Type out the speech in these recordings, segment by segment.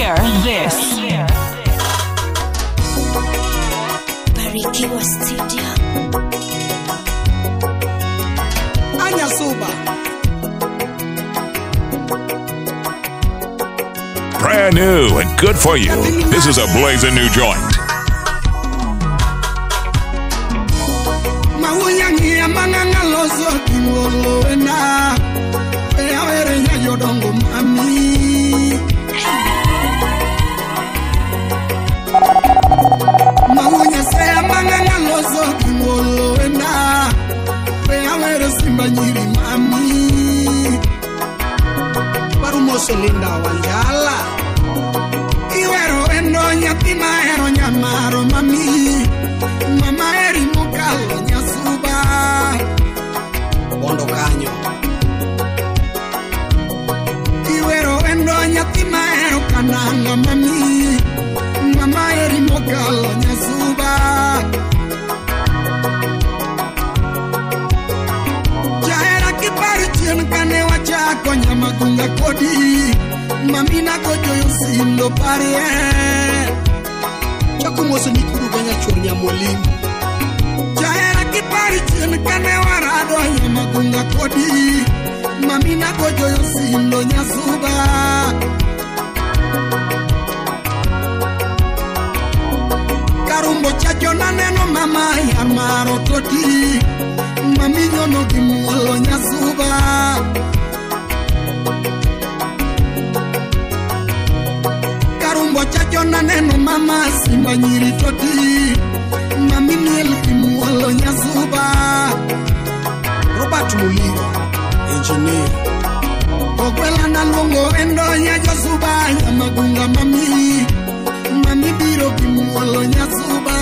Hear this. Barikiwa Studio. Anya Suba. Brand new and good for you. This is a blazing new joint. Linda Wanjala Iwero endo nyathi mahero nyamaro mami mama eri mokalo nyasuba bondo kanyo Iwero endo nyathi mahero kananga mami mama eri mokalo nyasuba Jahera kiparo chien kane wachako nyamagunga kodi mami nagojoyo sindo parie Chako moso nikuru ganya chur nyamwalimu Jahera kiparo chien kane warado nyamagunga kodi mami nagojoyo sindo nyasuba Karumbo chacho naneno mama yar maro toti mami nyono gi muolo nyasuba Karumbo chacho naneno mama simba nyiri toti mami miel gi muolo nyasuba Robert Muliro engineer Ogwela naluongo endo nyajosuba nyamagunga mami mami biro gi muolo nyasuba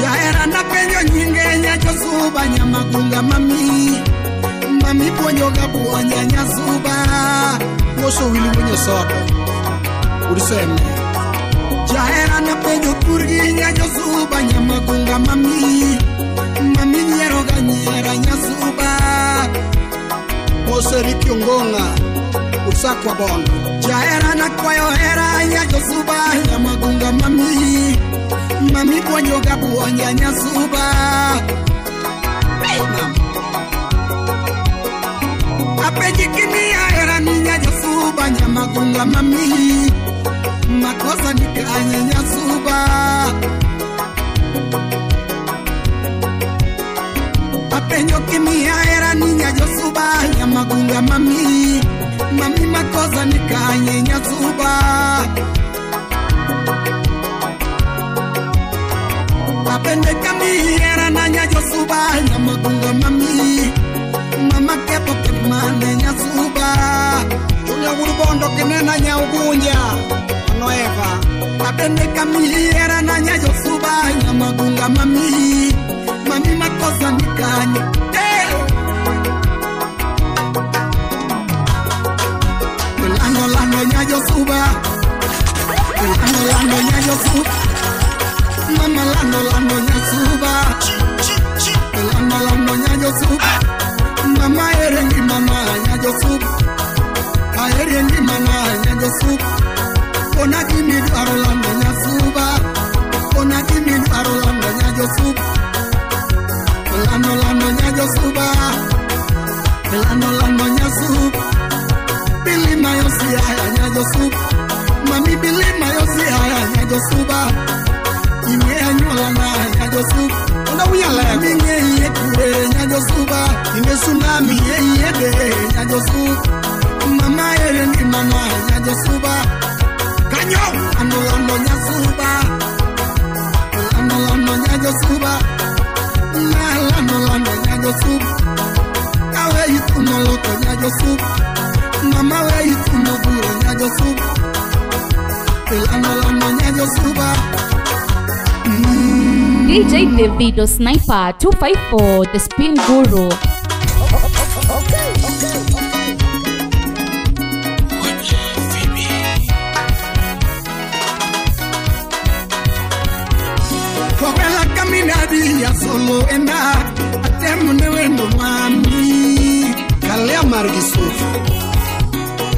Jahera napenjo nyinge nyajosuba nyamagunga mami mami puonjoga puonja nyasuba Moso wili mwenye soto Uriseme Jahera napenjo thurgi nyajosuba nyamagunga mami mami nyieroga nyiera nyasuba Moso Ricky Ongonga Usakwa bondo Jahera nakwayo hera nyajosuba nyamagunga mami mami puonjoga puonja nyasuba Hey, mama Apenji kimia hera ni nyajosuba nyamagunga mami makosa nikanye nyasuba Apenjo kimia hera ni nyajosuba nyamagunga mami mami makosa nikanye nyasuba Apende kamiera na nyajosuba nyamagunga mami mama kepo kemane nyasuba Julia Wurubondo kinena nyaugunja Noeva Apende kamiera na nyajosuba nyamagunga mami mami makosa nikanye hey! Lando lando nyajosuba Lando lando nyajosuba Mama lando lando nyasuba Lando lando nyajosuba Mama erengi mama nyajosuba Aerengi mama nyajosuba Ona kimi dwaro lando nyasuba Ona kimi dwaro lando nyajosuba Lando lando nyajosuba Lando lando nyasuba Bilima yosi aya nyajosuba Mami bilima yosi aya nyajosuba Ime anyuola na nyajosuba Ona uyala minge yekure nyajosuba Ine tsunami yeyede nyajosuba Mama erengi mama nyajosuba Kanyo lando lando nyasuba Lando lando nyajosuba Na lando lando nyajosuba Kawe ituno loko nyajosuba Mama we ituno buro nyajosuba Lando lando nyajosuba DJ Davido Sniper 254, the Spin Guru. Okay. Kowela kaminadi ya solo enda atemune wendo mami. Jalea margi sofi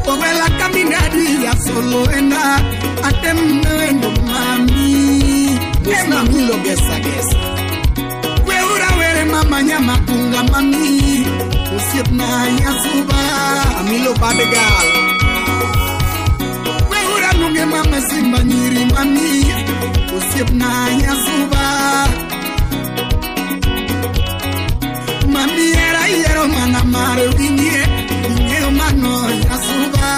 Owela kaminadi ya solo ena atemno mami Ema milo gesa gesa Weura were mama nyama kunga mami Usiepna yasuba Amilo badegal Weura lunge mama simba nyiri mami Usiepna yasuba Mami era yero mana mare winye Inye mano yasuba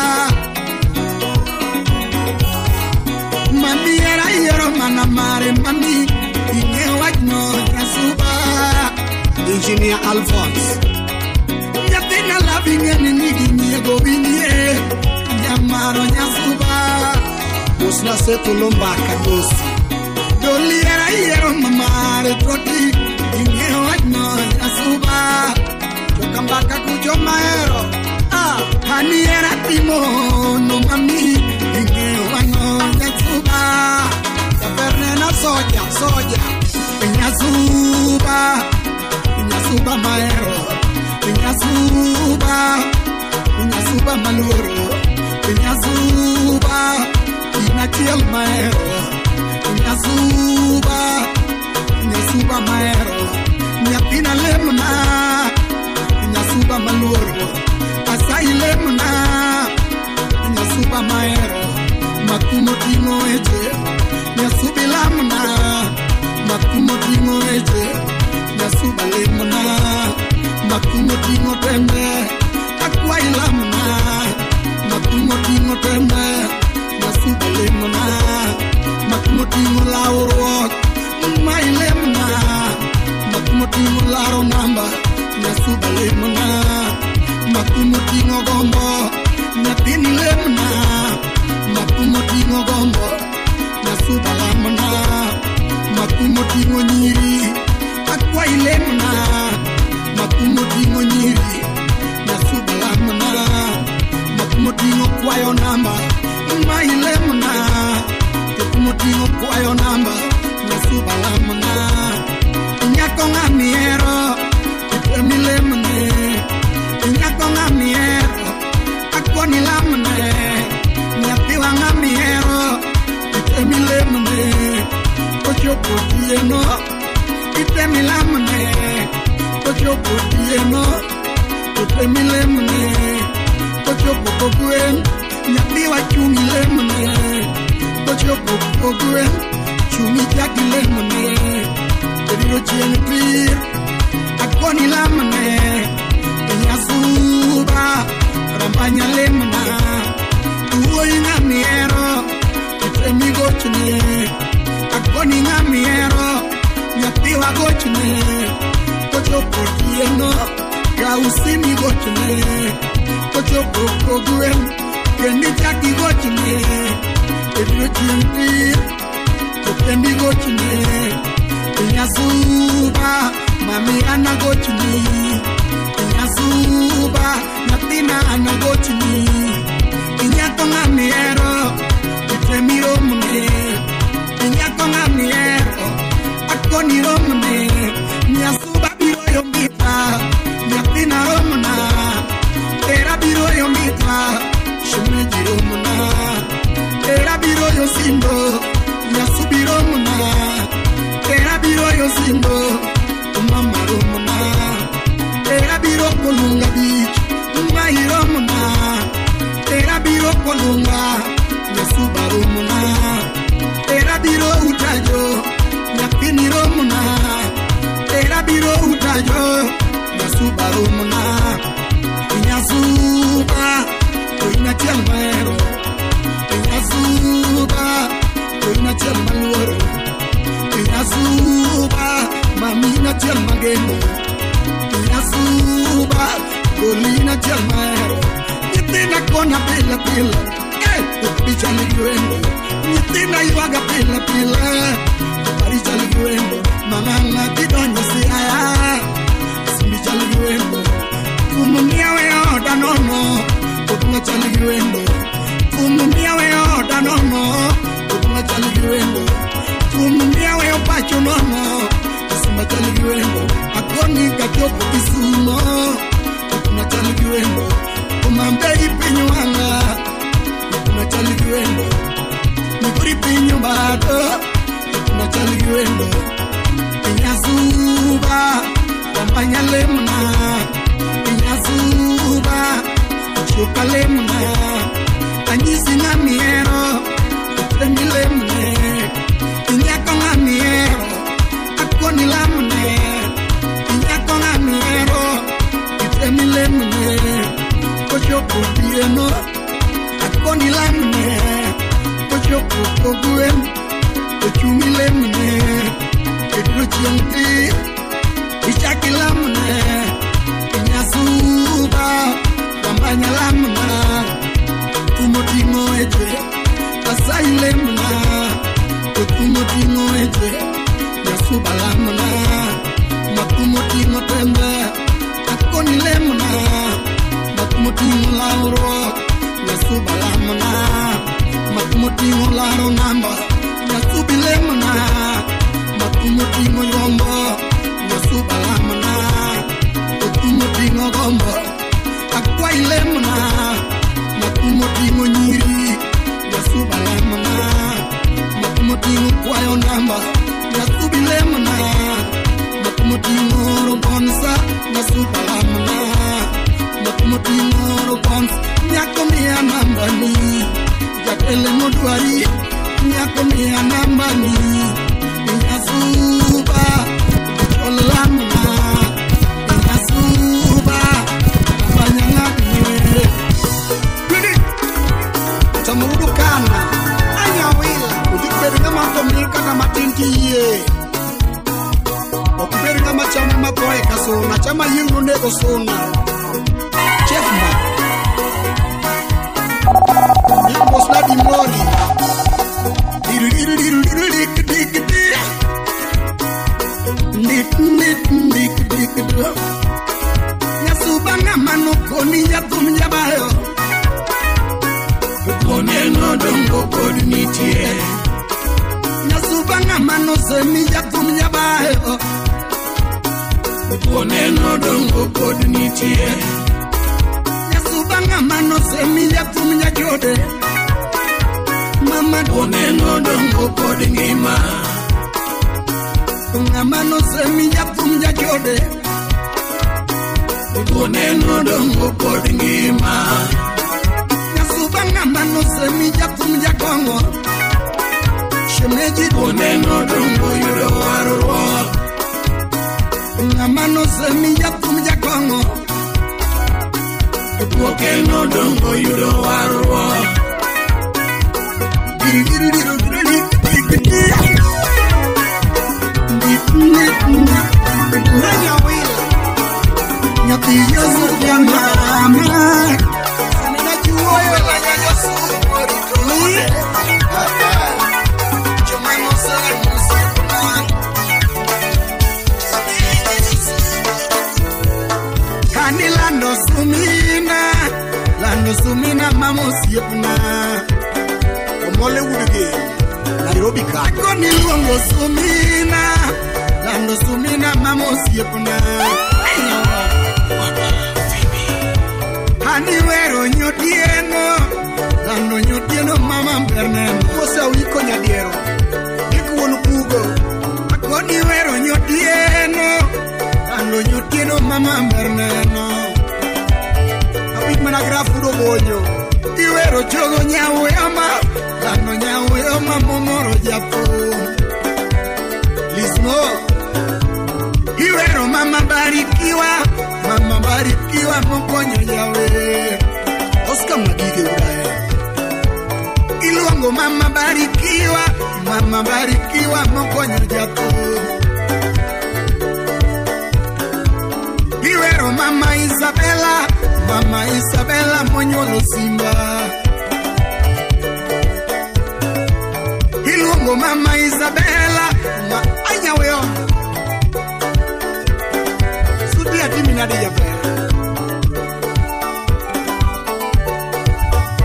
Mami era yero mana mare mami Inye wajno yasuba Engineer Alphonse Nyatina lavinge nigi nyego winye Nyamaro nyasuba Usna seto lomba kadosi Doli era yero mamare troti Inye wajno yasuba Chokambaka kujo maero Ah, hani era timo no mami Inye wajno yasuba Tafernena soja, soja Nyasuba, nyasuba maero Nyasuba, nyasuba maluro Nyasuba, inachiel maero Nyasuba, nyasuba maero Nyatina lemna, nyasuba maluro Asai lemna, nyasuba maero Makumo timo eje, nyasubi lamna Makumo timo eje, nyasuba lemna Makumo timo tembe, akwai lamna Makumo timo tembe, nyasuba lemna Makumo timo lauro, mai lemna Makumo timo laro namba, nyasuba lemna Makumo timo gombo, nyatini lemna Makumo timo gombo, nyasuba lamna Makumo timo nyiri, akwai lemna Makumo timo nyiri, nyasuba lamna Makumo timo kwayo namba, mai lemna Makumo timo kwayo namba, nyasuba lamna Nyako ngamiero, itemi lemne Nyako ngamiero, akoni lamne Nyatiwa ngamiero, itemi lemne Ochopo tieno, itemi lamne Ochopo tieno, itemi lemne Ochopo kogwen, nyatiwa chungi lemne Ochopo kogwen, chungi jaki lemne Teriro chien tir, akoni lamne Nyasuba, rambanya lemna Uoi ngamiero, itemi gochne Akoni ngamiero, nyatiwa gochne Kochopo tieno, kausimi gochne Kochopo kogwen, kendi chaki gochne Teriro chien tir, tokendi gochne Nyasuba, mami ana gochni Nyasuba, nyatina ana gochni Nyako ngamiero, itemi romne Nyako ngamiero, akoni romne Nyasuba biro yombita, nyatina romna Era biro yombita, shemeji romna Era biro yosindo, nyasubi romna Era biro yosindo, mama romna Era biro kolunga beach, mai romna Era biro kolunga, nyasuba romna Era biro utajo, nyapini romna Era biro utajo, nyasuba romna Nyasuba, toina chiel maero Nyasuba, toina chiel maluoro Nyasuba, mami na chiel mageno Nyasuba, golina chiel maero Nyithinda kona pile pile, picha liwendo Nyithinda ywaga pile pile, paricha liwendo Mama ng'ati siaya, simbicha liwendo Kumumia we oda nono, otunga chali giwendo Kumumia we oda nono, otunga chali giwendo Kumumia we opacho nono, simba chali giwendo Akoni kachopo Kisumo, Kuna chali kiwendo Kumambei pinyu wanga Kuna chali kiwendo Nikuri pinyu bato Kuna chali kiwendo Inyasuba Wampanya lemna Inyasuba Choka lemna Anyisi nga miero Utemi lemne Inyako nga miero Akoni lamne Inyako nga miero Utemi lemne Kochoko dieno Akoni lamne Kochoko koguen Kochumi lemne Kedro chienti Ichaki lamne Inyasuba Wambanya lamna Kumotingo eche Asai lemna Kumotingo eche Yasuba lamna Makumotingo tembe Akoni lemna Makumotingo lauro Yasuba lamna Makumotingo laro namba Yasubi lemna Makumotingo yombo Yasuba lamna Kumotingo gombo Akwai lemna Makumotingo nyiri Yasuba lamna Makumotingo kwayo namba Yasubi lemna Makumotingo robonsa Yasuba lamna Makumotingo robonsa Nyako mia namba ni Jatele modwari Nyako mia namba ni Yasuba Olamna Yasuba Banyanga niwe Tamudukana anyawila udikberi ngama tomil kata matinti ye okuberi ngama chama mathoe kasuna chama yingu nego suna Chef ma Big Boss Daddy Mori Nyasuba ngama nokoni nyathum nyabayo Oneno dongo pod nitie Nyasuba ngama nosemi jathum nyabayo Oneno dongo pod nitie Nyasuba ngama nosemi jathum nyajode Mama oneno dongo pod ngima Ngama nosemi jathum nyajode Oneno dongo pod ngima Nyasuba ngama nosemi jathum jakongo Shemeji oneno dongo yudo warruok Ngama nosemi jathum jakongo Oneno dongo yudo warruok Nyathi Yesu mama Lando sumina mama osiepna Omole wudige Nairobi ka Akoni luongo sumina Lando sumina mama osiepna Ani wero nyotieno Lando nyotieno mama mberneno Kosa wiko nyadiero Ikuonu bugo Akoni wero nyotieno Lando nyotieno mama mberneno Awik mana grafu do bonyo Iwero chogo nyawema Lando nyawema momoro japo Lismo Iwero mama barikiwa mokonyo yawe Oscar Magige urae Iluongo mama barikiwa mokonyo japo Iwero mama Isabella monyuolo Simba Iluongo mama Isabella ma anyaweo Sudi atimi nade jaber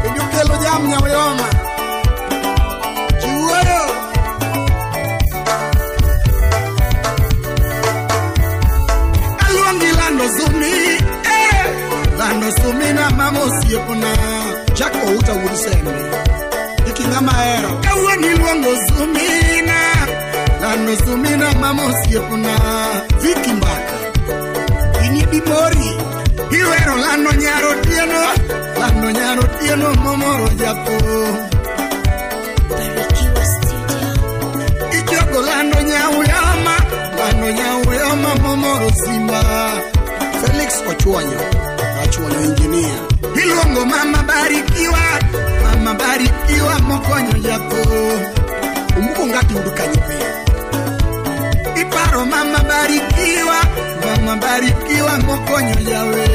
Bende okelo jam nyaweyoma Chiwuoyo Aluongi lando zumi osiepna Jack Outa wuod Sembe Ikinga mahero Kawuono iluongo Sumina Lando Sumina mama osiepna Vicky Mbaka Inie Bimori Iwero lando nyaro tieno Lando nyaro tieno momoro japo Barikiwa Studio. Ichogo lando nyauyama Lando nyauyama momoro simba Felix Ochuonyo Achuonyo engineer Iluongo mama barikiwa Mama barikiwa mokonyo japo Umuko ngati udu kanyipe Iparo mama barikiwa Mama barikiwa mokonyo jawe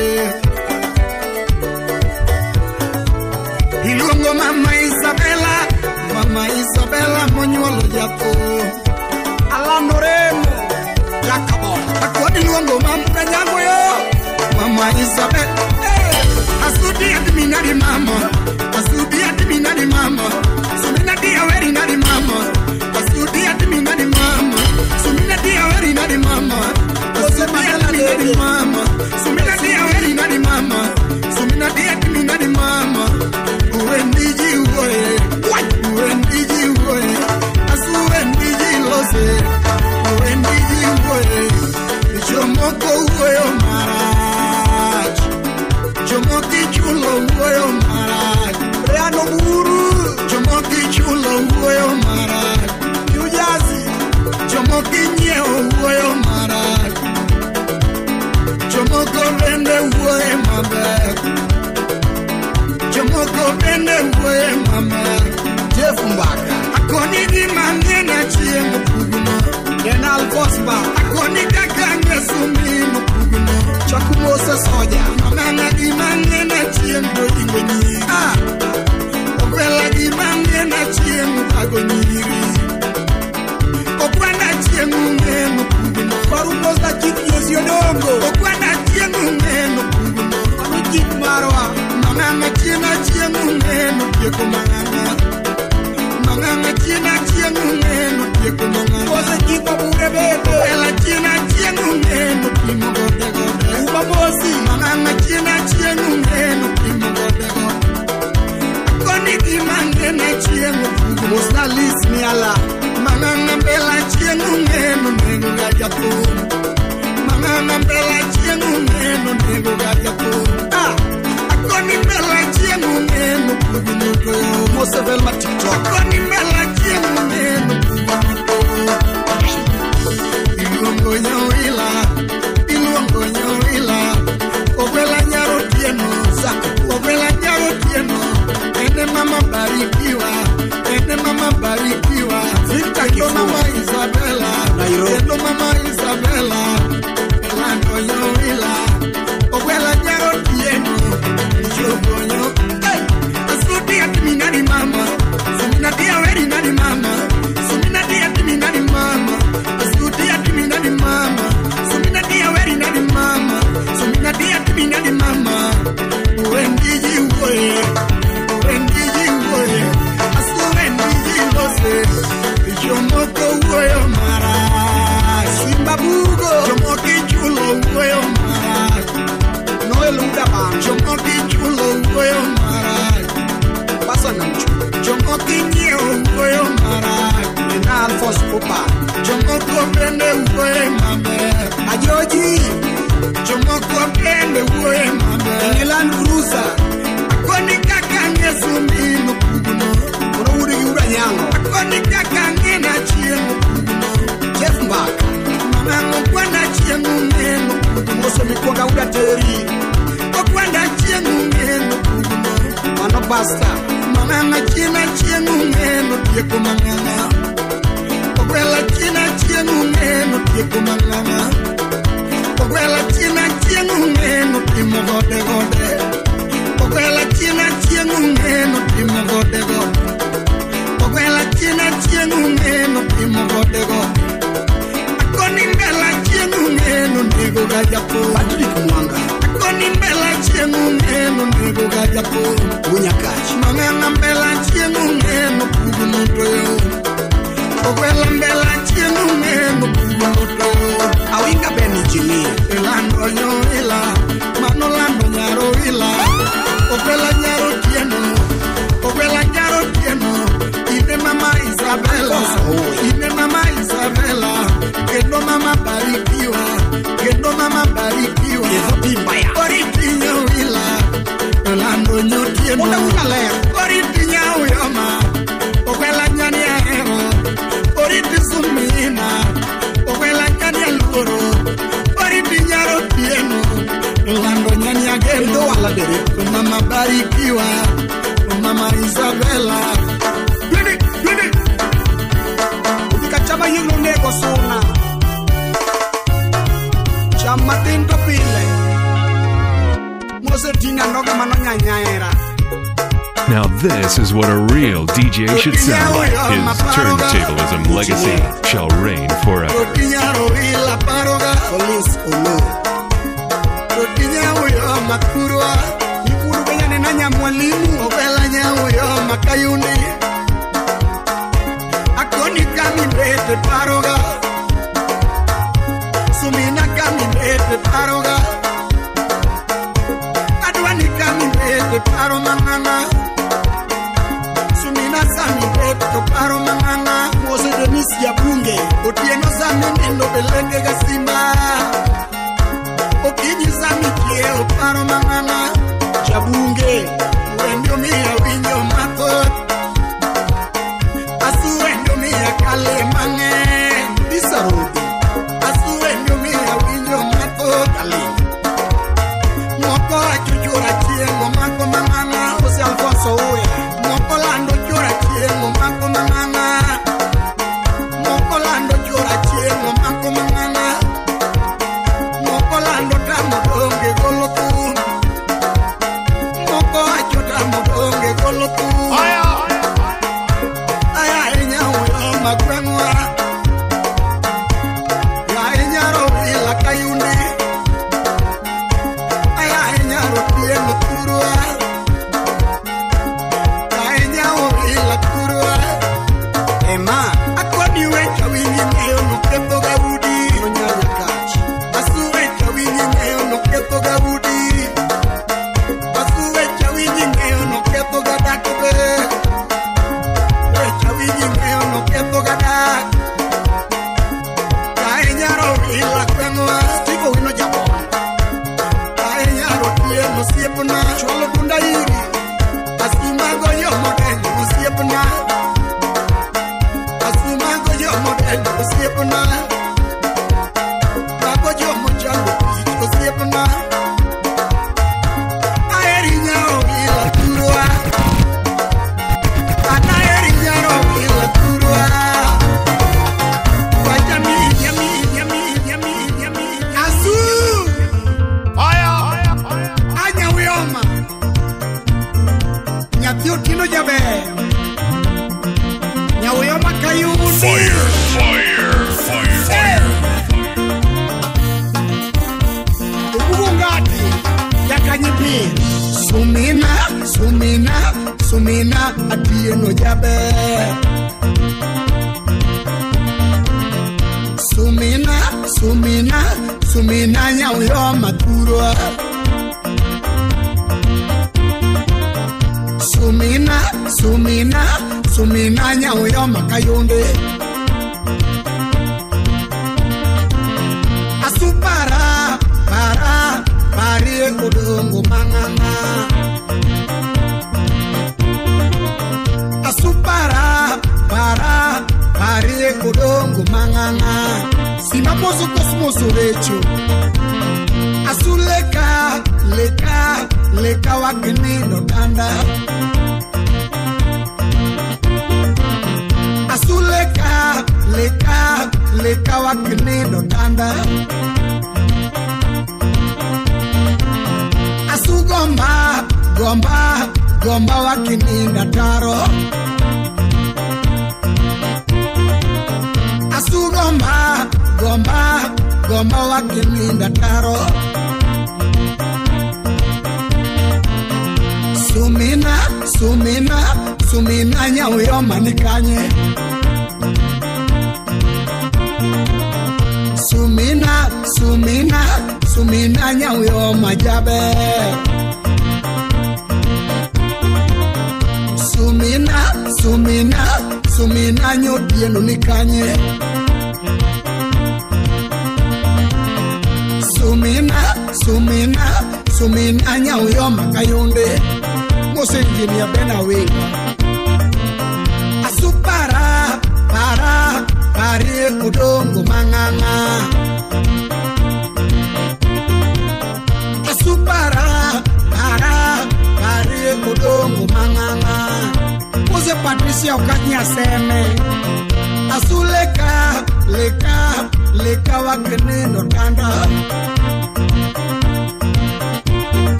Iluongo mama Isabella Mama Isabella monyuolo japo Alano Remo Jakabon Akoni luongo mama Nyango yo Mama Isabella hey! Asudi adminari mama Asudi adminari mama Sumina dia weri nari mama Asudi adminari mama Sumina dia weri nari mama Asudi adminari mama Sumina dia weri nari mama Sumina dia adminari mama Uwendiji uwe Uwendiji uwe Asuwendiji lose Uwendiji uwe Jomoko uwe omaraj Jomoki chulo uwe omaraj Reano Buru Jomoki chulo uwe omaraj New Jersey Jomoki nyeo uwe omaraj Jomoko bende uwe maber Jomoko bende uwe maber Jeff Mbaka Akoni gi mang'eny chiemo pugno Denal Fosba Akoni kaka ng'eso mino pugno Chaku Moses Oja Mamana gi mang'eny chiemo ingo nyiri Ah Ogwela gi mang'eny chiemo bago nyiri Ogwenda chiemo ng'eno pugno Faru Mosa Chief Yosi Odongo Ogwenda chiemo ng'eno pugno Mano chief marwa Mang'ana chiemo chiemo ng'eno tieko mang'ana Mang'ana chiemo chiemo ng'eno tieko mang'ana Mose Chief Abure bende Ogwela chiemo chiemo ng'eno timo gode gode Uba Mosi Mang'ana chiemo chiemo ng'eno timo gode gode Akoni gi mang'eny chiemo pugno Mosna Liz Miala Mang'ana mbela chiemo ng'eno nego ga jathum Mang'ana mbela chiemo ng'eno nego ga jathum Ah Akoni mbela chiemo ng'eno pugno to Mose Velma TikTok Akoni mbela chiemo ng'eno pugno to Iluongo nyawila Iluongo nyawila Ogwela nyaro tieno Ogwela nyaro tieno Ene mama barikiwa Ene mama barikiwa Victor Kendo Kifua mama Isabella Nairobi. Kendo mama Isabella Elando nyawila Ogwela nyaro tieno Ichogonyo Hey! Asudi adminari mama Sumina dia weri nari mama Sumina dia adminari mama Asudi adminari mama Sumina dia weri nari mama Sumina dia adminari mama Uwendiji uwe Uwendiji uwe Asuwendiji lose Jomoko uwe omara Simba Bugo Jomoki chulo uwe omara Noel Uda Bang Jomoki chulo uwe omara Basa Namchu Jomoki nyiewo uwe omara Nena Alphonse Opa Jomoko bende uwe maber Ajoji Jomoko bende uwe maber England Cruiser Akoni kaka ng'eso mino pugno Kono wuod gi Uda Nyango Akoni kaka ng'ena chiemo pugno Jeff Mbaka Mama ogwenda chiemo ng'eno pugno Mose Mikwanga Uda Teri Ogwenda chiemo ng'eno pugno Mano Pasta Mama chiemo chiemo ng'eno tieko mang'ana Ogwela chiemo chiemo ng'eno tieko mang'ana Ogwela chiemo chiemo ng'eno timo gode gode Ogwela chiemo chiemo ng'eno timo gode gode Ogwela chiemo chiemo ng'eno timo gode gode Akoni mbela chiemo ng'eno nego ga japo Patrick Mwanga Akoni mbela chiemo ng'eno nego ga japo Wunyakach Mang'ana mbela chiemo ng'eno pugno to yo Ogwela mbela chiemo ng'eno pugno to yo Awinga Ben Engineer Elando nyo ila Mano lando nyaro ila Okwela nyaro tieno, okwela nyaro tieno. Ine mama Isabella, ine mama Isabella. Kendo mama barikiwa, kendo mama barikiwa. Oriti nyawila, olando nyotieno. Oriti nyawiyoma, okwela nyani ahero. Oriti sumina, okwela nyani aluoro. Oriti nyaro tieno, olando nyani ageno. Mama barikiwa, mama Isabella. Chama yino nego suna. Chama tinto pile. Mose tina noga mano nyanyaera. Now this is what a real DJ should sound like. His turntablism legacy shall reign forever. Paroga, sumina kamindete paroga, adwani kamindete paro mangana, sumina samindete paro mangana, Mose Denis ya bunge, otieno samindendo belenge gasimba, okinyi samikie paro mangana, jabunge, wendio miya winjo mathoth. Kale mange Isarodi asuwenyo miya winjo mathoth moko achuchura chiemo mako mang'ang'a Jose Alfonso Oya moko lando chura chiemo mako mang'ang'a moko lando chura chiemo mako mang'ang'a moko lando tamo donge golo thum moko acho tamo donge golo thum. Sumina, atieno jabe. Sumina, sumina, sumina nyauyo maturwa. Sumina, sumina, sumina nyauyo makayonde. Asupara, para, pari odongo manganga. Asupara, para, pari odongo manganga. Simaposo kosmoso recho. Asuleka, leka, leka wakini no danda. Asuleka, leka, leka wakini no danda. Asugomba, gomba, gomba wakini na taro. Asugomba, gomba, gomba wakini na taro. Sumina, sumina, sumina nyauyo manikanye. Sumina, sumina, sumina nyauyo majabe. Sumina nyotieno ni kanye. Sumina, sumina, sumina nyauyoma kayunde. Mose engineer Bena Winga. Asupara, para, pare udongo manganga. Asupara, para, pare udongo manganga. Mose Patricia okanya seme. Asuleka, leka, leka wakenendo tanda.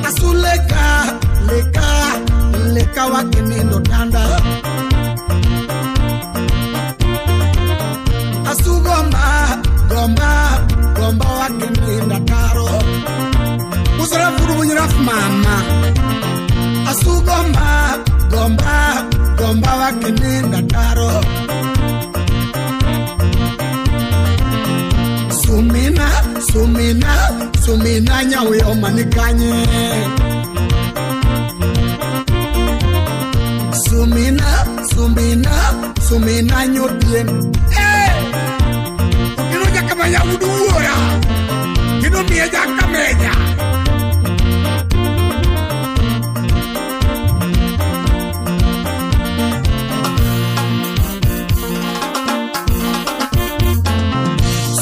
Asuleka, leka, leka wakenendo tanda. Asugomba, gomba, gomba wakenenda taro. Usrafu bunyrafu mama. Asugomba, gomba, gomba wakenenda taro. Sumina, sumina, sumina nyauyoma nikanye. Sumina, sumina, sumina nyotien. Eh! Kino jakamanya uduora. Kino mieja kameja.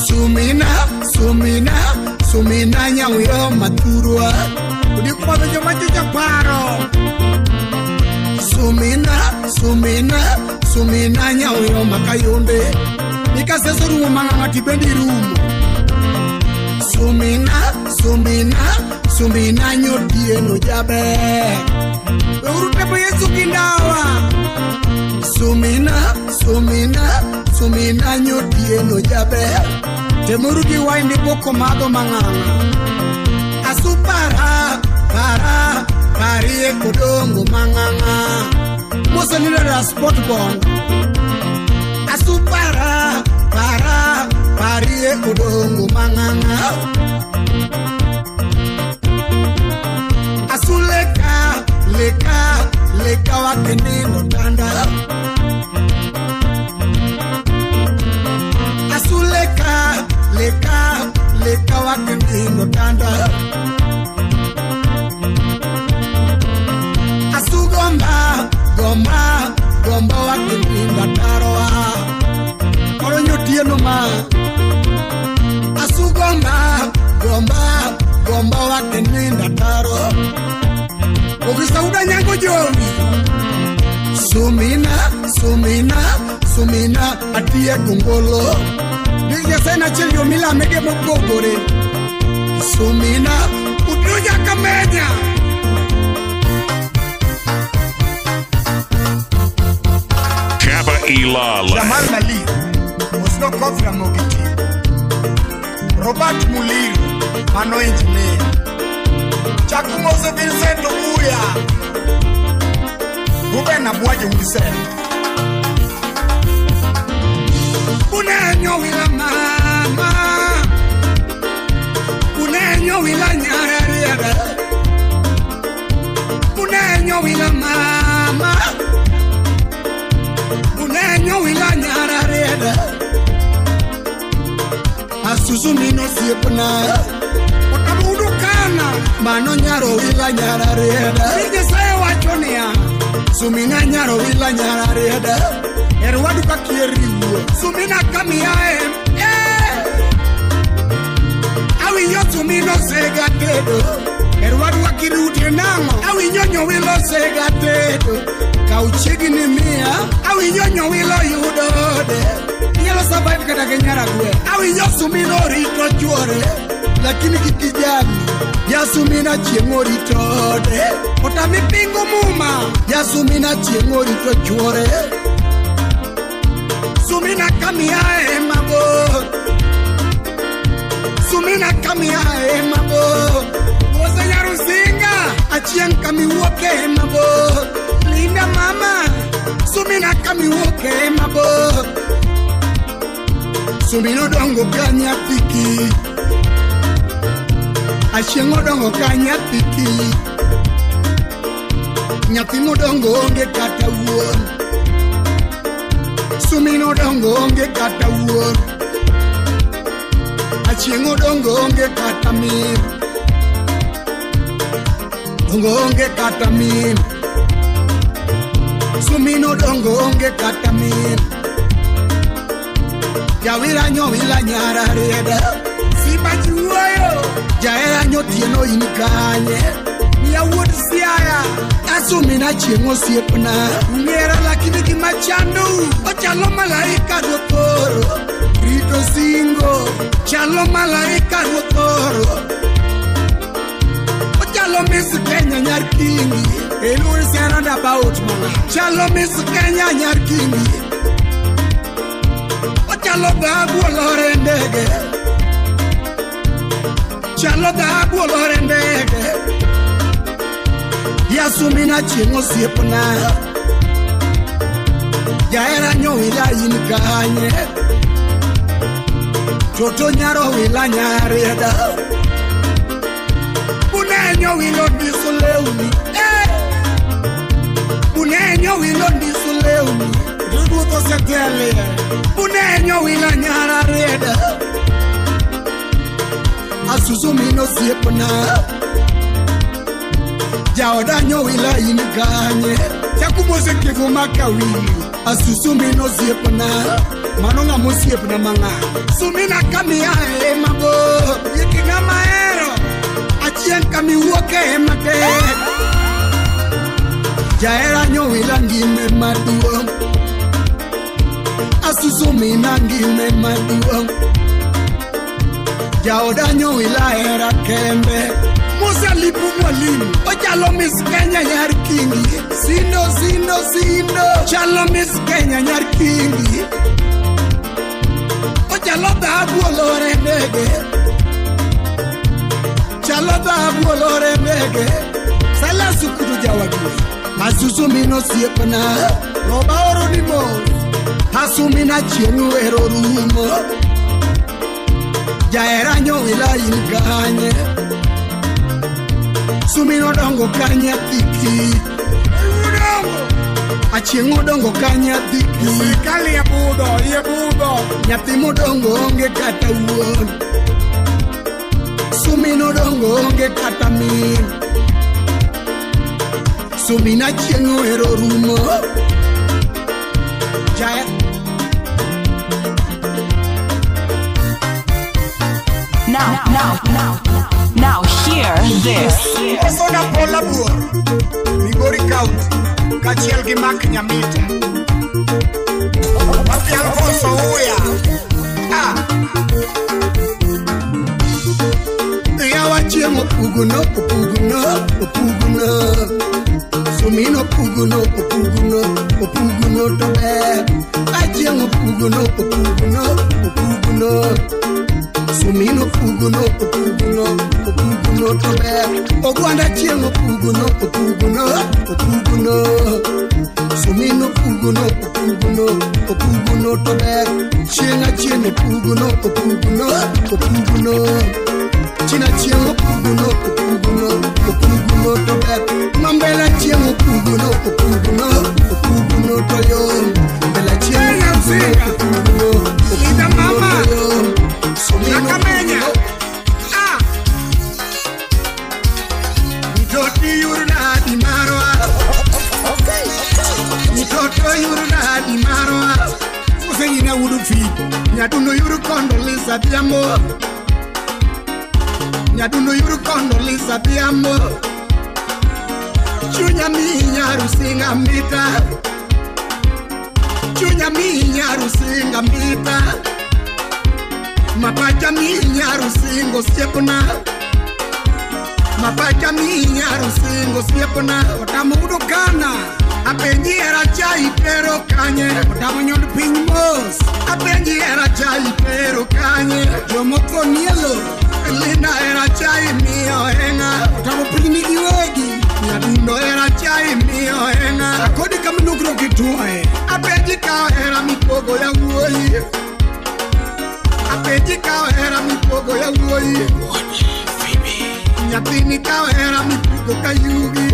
Sumina, sumina, sumina nyauyoma turwa. Udikumadho jomachucha paro. Sumina, sumina, sumina nyauyoma kayunde. Nikaseso rumo manga tibendi rumo. Sumina, sumina, sumina nyotieno jabe. Urutepo Yesu kindawa. Sumina, sumina, sumina nyotieno jabe. Temurugi waindi boko madho manganga. Asupara, para, parie kodongo manganga. Mose nilera sport bond. Asupara, para, parie kodongo manganga. Asuleka, leka, leka wakenendo tanda. Asuleka, leka, leka wakenendo tanda. Asugomba, gomba, gomba wakenenda taroa. Koronyo tieno ma. Asugomba, gomba, gomba wakenenda taro. Okisauda nyango jomi. Sumina, sumina, sumina atie kongolo. Nijasena chelio mila mege mokogore. Sumina, utuja kamenya. Chapa Ilala. Jamal Mali, Oslo Kofra Mogiti. Robert Muliru, Mano Engineer. Chakumose Vincent Obuya. Ruben Abuaje Wilson. Unenyo wila mama. Unenyo wila nyarariere. Unenyo wila mama. Unenyo wila nyarariere. Asuzumino siepna. Otabudukana. Mano nyaro wila nyarariere. Nyesaye wachonia. Sumina nyaro wila nyarariere. Erwadu kakieriwo. Sumina kamiae. Eh! Awinyo sumino sega tedo. Erwadu wakirutie nango. Awinyo nyowilo sega tedo. Kauchegi ni mia. Awinyo nyowilo yudode. Inyalo survive kata kenyara gwe. Awinyo sumino rito chuore. Lakini kikijani. Yasumina chieng' oritode. Otami pingo muma. Yasumina chieng' orito chuore. Sumina kamiae mabor. Sumina kamiae mabor. Mose nyarusinga. Achieng' kamiwuoke mabor. Linda mama. Sumina kamiwuoke mabor. Sumino dongo ka nyathiki. Achieng' odongo ka nyathiki. Nyathi modongo onge kata wuon. Sumino dongo onge kata wuon. Achieng' odongo onge kata min. Dongo onge kata min. Sumino dongo onge kata min. Jawira nyowila nyara rieda. Simba chiwuoyo. Jahera nyotieno in kanye. Miya wuod Siaya. Asumina chieng' osiepna. Ung'era lakini gima chando. Ochalo malaika ruoth oro. Rito singo. Chalo malaika ruoth oro. Ochalo Miss Kenya nyar Kingi. Eluri siana about mama. Chalo Miss Kenya nyar Kingi. Ochalo dhahabu olore ndege. Chalo dhahabu olore ndege. Yasumina chieng' osiepna. Jahera nyowila in kanye. Toto nyaro wila nyarieda. Bunenyo wilo ndiso lewni. Bunenyo wilo ndiso lewni. Ruoth osetele. Bunenyo wila nyara rieda. Asuzumino osiepna. Jaoda nyowila in kanye. Chakumose kivuma kawili. Asusumino osiepna. Mano ng'ama osiepna mang'a. Sumina kamiae mabor. Yeki ng'ama ahero. Achien kamiwuoke matek. Jahera nyowila ngime maduong'. Asusumina ngime maduong'. Jaoda nyowila hera kembe. Musa lipu mwalimu. Ochalo Miss Kenya nyar Kingi. Sindo, sindo, sindo. Chalo Miss Kenya nyar Kingi. Ochalo dhahabu olore ndege. Chalo dhahabu olore ndege. Sala sukutu jawagwe. Asusumino osiepna. Roba oro ni mos. Asumina chieng' wero rumo. Jahera nyowila in kanye. Sumino dongo ka nyathi kich. Achieng' odongo ka nyathi kich. Sirikal iye budho, iye budho. Nyathi modongo onge kata wuon. Sumino dongo onge kata min. Sumina chieng' ohero rumo. Jahera. Now, now, now, now hear this. Osoda Paul Abuor, Migori County, kaachiel gi Mark Nyamita. Papi Alfonso Uya. Ah. Yawa chieng' opuguno, opuguno, opuguno. Sumino opuguno, opuguno, opuguno to ber. Achieng' opuguno, opuguno, opuguno. Sumino opuguno, opuguno, opuguno to ber. Ogwanda chieng' opuguno, opuguno, opuguno. Sumino opuguno, opuguno, opuguno to ber. Chieng' achieng' opuguno, opuguno, opuguno. China chieng' opuguno, opuguno, opuguno to ber. Mambela chieng' opuguno, opuguno, opuguno to yom. Mbela chieng' opuguno, opuguno, opuguno to yom. Nakamenya. Ah. Mtoto yurna di marwa. Mtoto yurna di marwa. Usengina wudu fi. Nyadundo yuru kondo lisa biambo. Nyadundo yuru kondo lisa biambo. Chunya mi nyarusinga mita. Chunya mi nyarusinga mita. Mapacha mi nyarusingo siepna. Mapacha mi nyarusingo siepna. Otamo udo kana. Apenji era chai pero kanye. Otamo nyond piny mos. Apenji era chai pero kanye. Jomoko nielo. Linda era chai miyo enga. Otamo piny nigi wegi. Nyadundo era chai miyo enga. Akodi kaminukro kituae. Apenji kao era mipogo ya wuoyi. Apenji kao era mipogo ya wuoyi. Nyathini kao era mipuko ka yugi.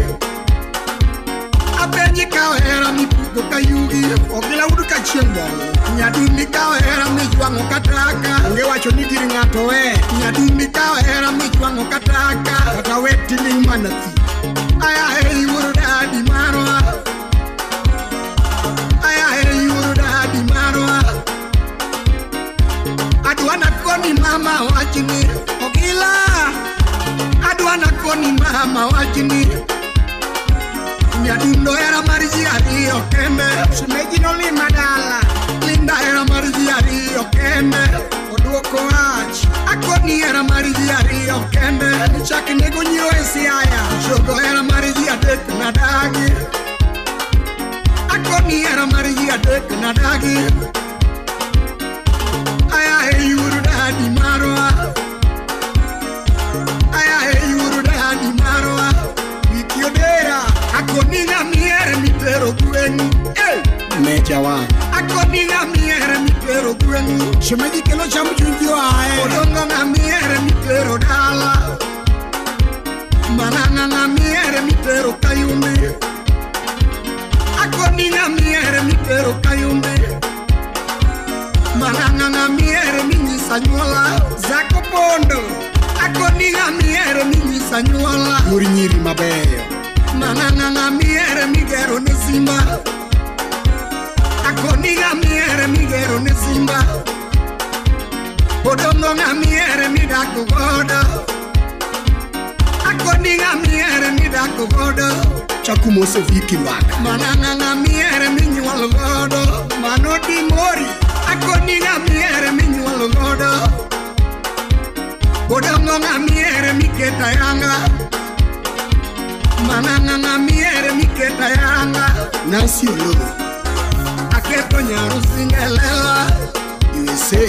Apenji kao era mipuko rwako kayugi Ogila udu ka chieng' bongo Nyadundi ka ohera mijwang'o kataka Onge wacho ni gir ng'ato we Nyadundi ka ohera mijwang'o kataka Kata we tiling' mana thi Aya heri wuoro dadi marwa Aya heri wuoro dadi marwa Adwa nakoni mama wachni Ogila Adwa nakoni mama wachni Nyadundo hera mar ji ariyo kende Shemeji nolima dala Linda hera mar ji ariyo kende Oduoko wach Akoni hera mar ji ariyo kende Chak nego nyiro e Siaya Chogo hera mar ji adek nadagi Akoni hera mar ji adek nadagi Aya e yuru dadi marwa Aya e yuru dadi marwa Wiki odera Akoni ng'amiere mitero gweng'u Meja wang' Akoni ng'amiere mitero gweng'u Shemeji kelo cham chuny ji oae Odongo ng'amiere mitero dala Mananga ng'amiere mitero kayumbi Akoni ng'amiere mitero kayumbi Mananga ng'amiere minyisa nyuola Zako Pondo Akoni ng'amiere minyisa nyuola Yor nyiri mabeyo Mananga ng'amiere migero ne simba Akoni ng'amiere migero ne simba Odongo ng'amiere midako godo Akoni ng'amiere midako godo Chakumose Viki Mbaka Mananga ng'amiere minyuol godo Mano dimori Akoni ng'amiere minyuol godo Odongo ng'amiere miketa yanga Mananga ng'amiere miketa yanga Nancy Ololo Aketo nyarusinga lela USA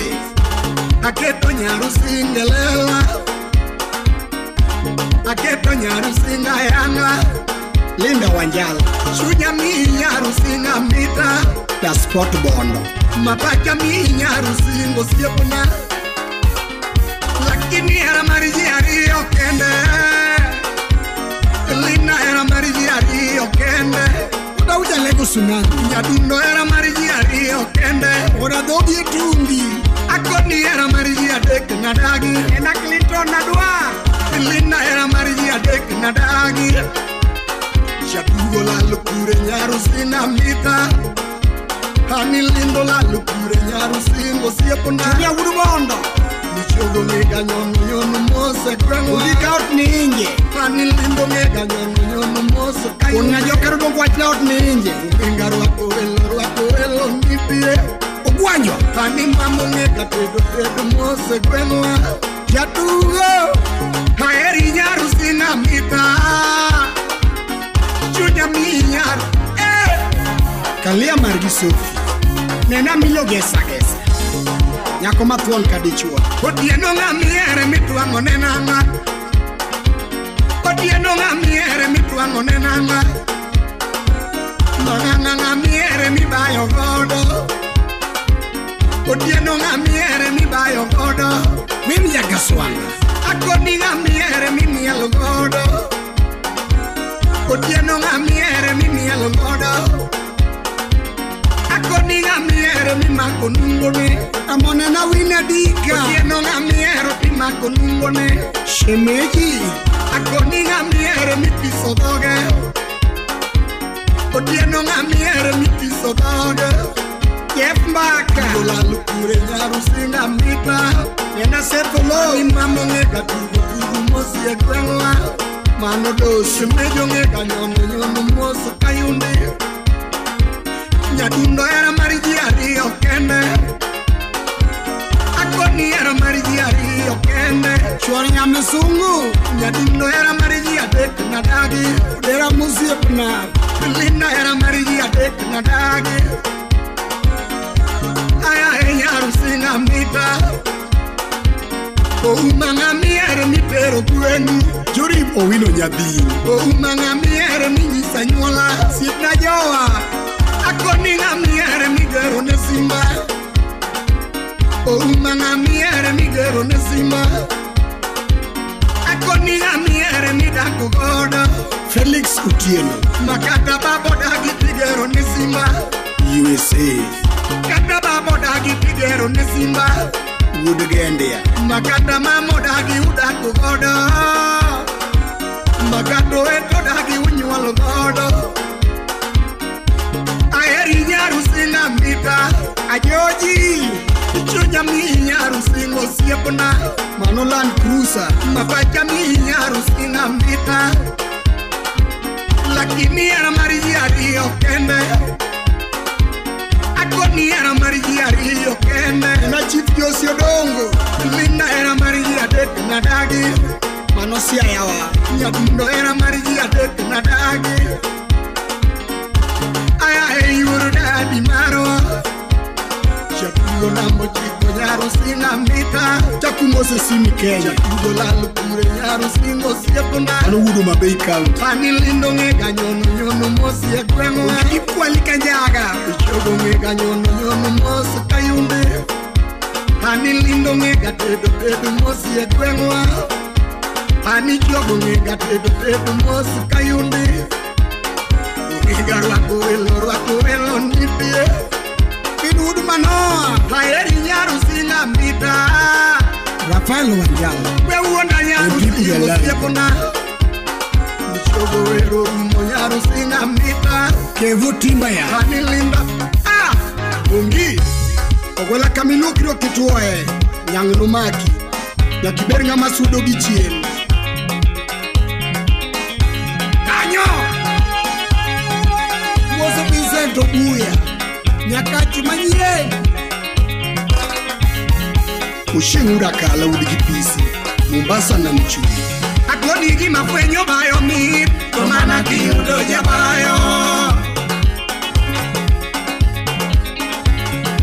Aketo nyarusinga lela Aketo nyarusinga yanga Linda Wanjala Chunya mi nyarusinga mita Da Sport Bondo Mapacha mi nyarusingo siepona Lakini hera mar ji ariyo kende Linda hera mar ji ariyo kende Odauja lego tsunami Nyadundo hera mar ji ariyo kende Oda dhogi e tumbi Akoni hera mar ji adek nadagi Ena Clinton adwa Linda hera mar ji adek nadagi Jatugo lalo kure nyarusinga mita Ani lindo lalo kure nyarusingo osiepona Julia Wuod Bondo Michogo ng'ega nyono nyono mose gweng'wa Udhi ka ot ni inje Ani lindo ng'ega nyono nyono mose Wuon ng'ajo dongo wachna ot ni inje Oginga rwako welo nitie Ogwanjo Ani mama ng'ega tedo tedo mose gweng'wa Jatugo Aheri nyarusinga mita Chunya mi nyar Kalia margi Sofi Nena milo gesa gesa Nyako mathuon ka dichuo Otieno ng'amiere mitwang'o ne nang'a Otieno ng'amiere mitwang'o ne nang'a Mang'ang'a ng'amiere mibayo godo Otieno ng'amiere mibayo godo Mimi Jakaswanga Akoni ng'amiere mimielo godo Otieno ng'amiere mimielo godo Akoni ng'amiere mimako nungone Amonena wina dika Otieno ng'amiero timako nungone Shemeji Akoni ng'amiere mitiso dhoge Otieno ng'amiere mitiso dhoge Jeff Mbaka Olalo kure nyarusinga mita Nena Setho Lo Ni mama ng'ega tugo tugo mosi e gweng'wa Mano dosi Shemeji ong'ega nyono nyono mos kayundi Nyadundo hera mar ji ariyo kende Akoni hera mar ji ariyo kende Chuor nyamisungu Nyadundo hera mar ji adek nadagi Odera mosiepna Linda hera mar ji adek nadagi Aya e nyarusinga mita Ouma ng'amiere mitero gweng'u Jori Owino Nyadhi Ouma ng'amiere minyisa nyuola Siepna jowa Akoni ng'amiere migero ne simba Ouma ng'amiere migero ne simba Akoni ng'amiere midako godo Felix Otieno Makata babo dagi tigero ne simba Kata baba odagi tigero ne Simba Wuod Gendia. Makata mama odagi udak godo. Makata oweto odagi unyuol godo. Aheri nyarusinga mita Ajoji. Chunya mi nyarusinga osiepna. Mano Land Cruiser. Mapacha mi nyarusinga mita. Lakini era mar ji ariyo kende. Akoni era mar ji ariyo kende. Na Chief Josi Odongo. Linda era mar ji adek nadagi. Mano Siayawa. Nyadundo era mar ji adek nadagi. Aya e yuor dadi marwa. Jatugo namba ochiko nyarusinga mita. Chakumose simi Kenya. Jatugo lal kure nyarusinga osiepna. Mano wuod Homa Bay County. Ani lindo ng'ega nyono nyono mos e gweng'wa. Ikwali kanjaga. Ichogo ng'ega nyono nyono mos kayumbe. Ani lindo ng'ega tedo tedo mos e gweng'wa. Ani chogo ng'ega tedo tedo mos kayumbe. Ng'ega rwako welo nitie. Wuod Manoa. Aheri nyarusinga mita. Rafael Wanjala. We wuonda nyarusinga osiepna. Ichogo wero rumo nyarusinga mita. Kevo Timbaya. Ani linda. Ah! Ongi. Ogwela kamilokiro kituoe. Nyang' nomaki. Nyaka ibed ng'ama sudo gi chien. Kanyo! Mose Vincent Obuya. Nyakachi manyien. Ochieng' Urakala wuod gi Pisi. Mombasa nam chumbi. Akoni gima fwenyo bayo mit. To mana kiyudo jabayo.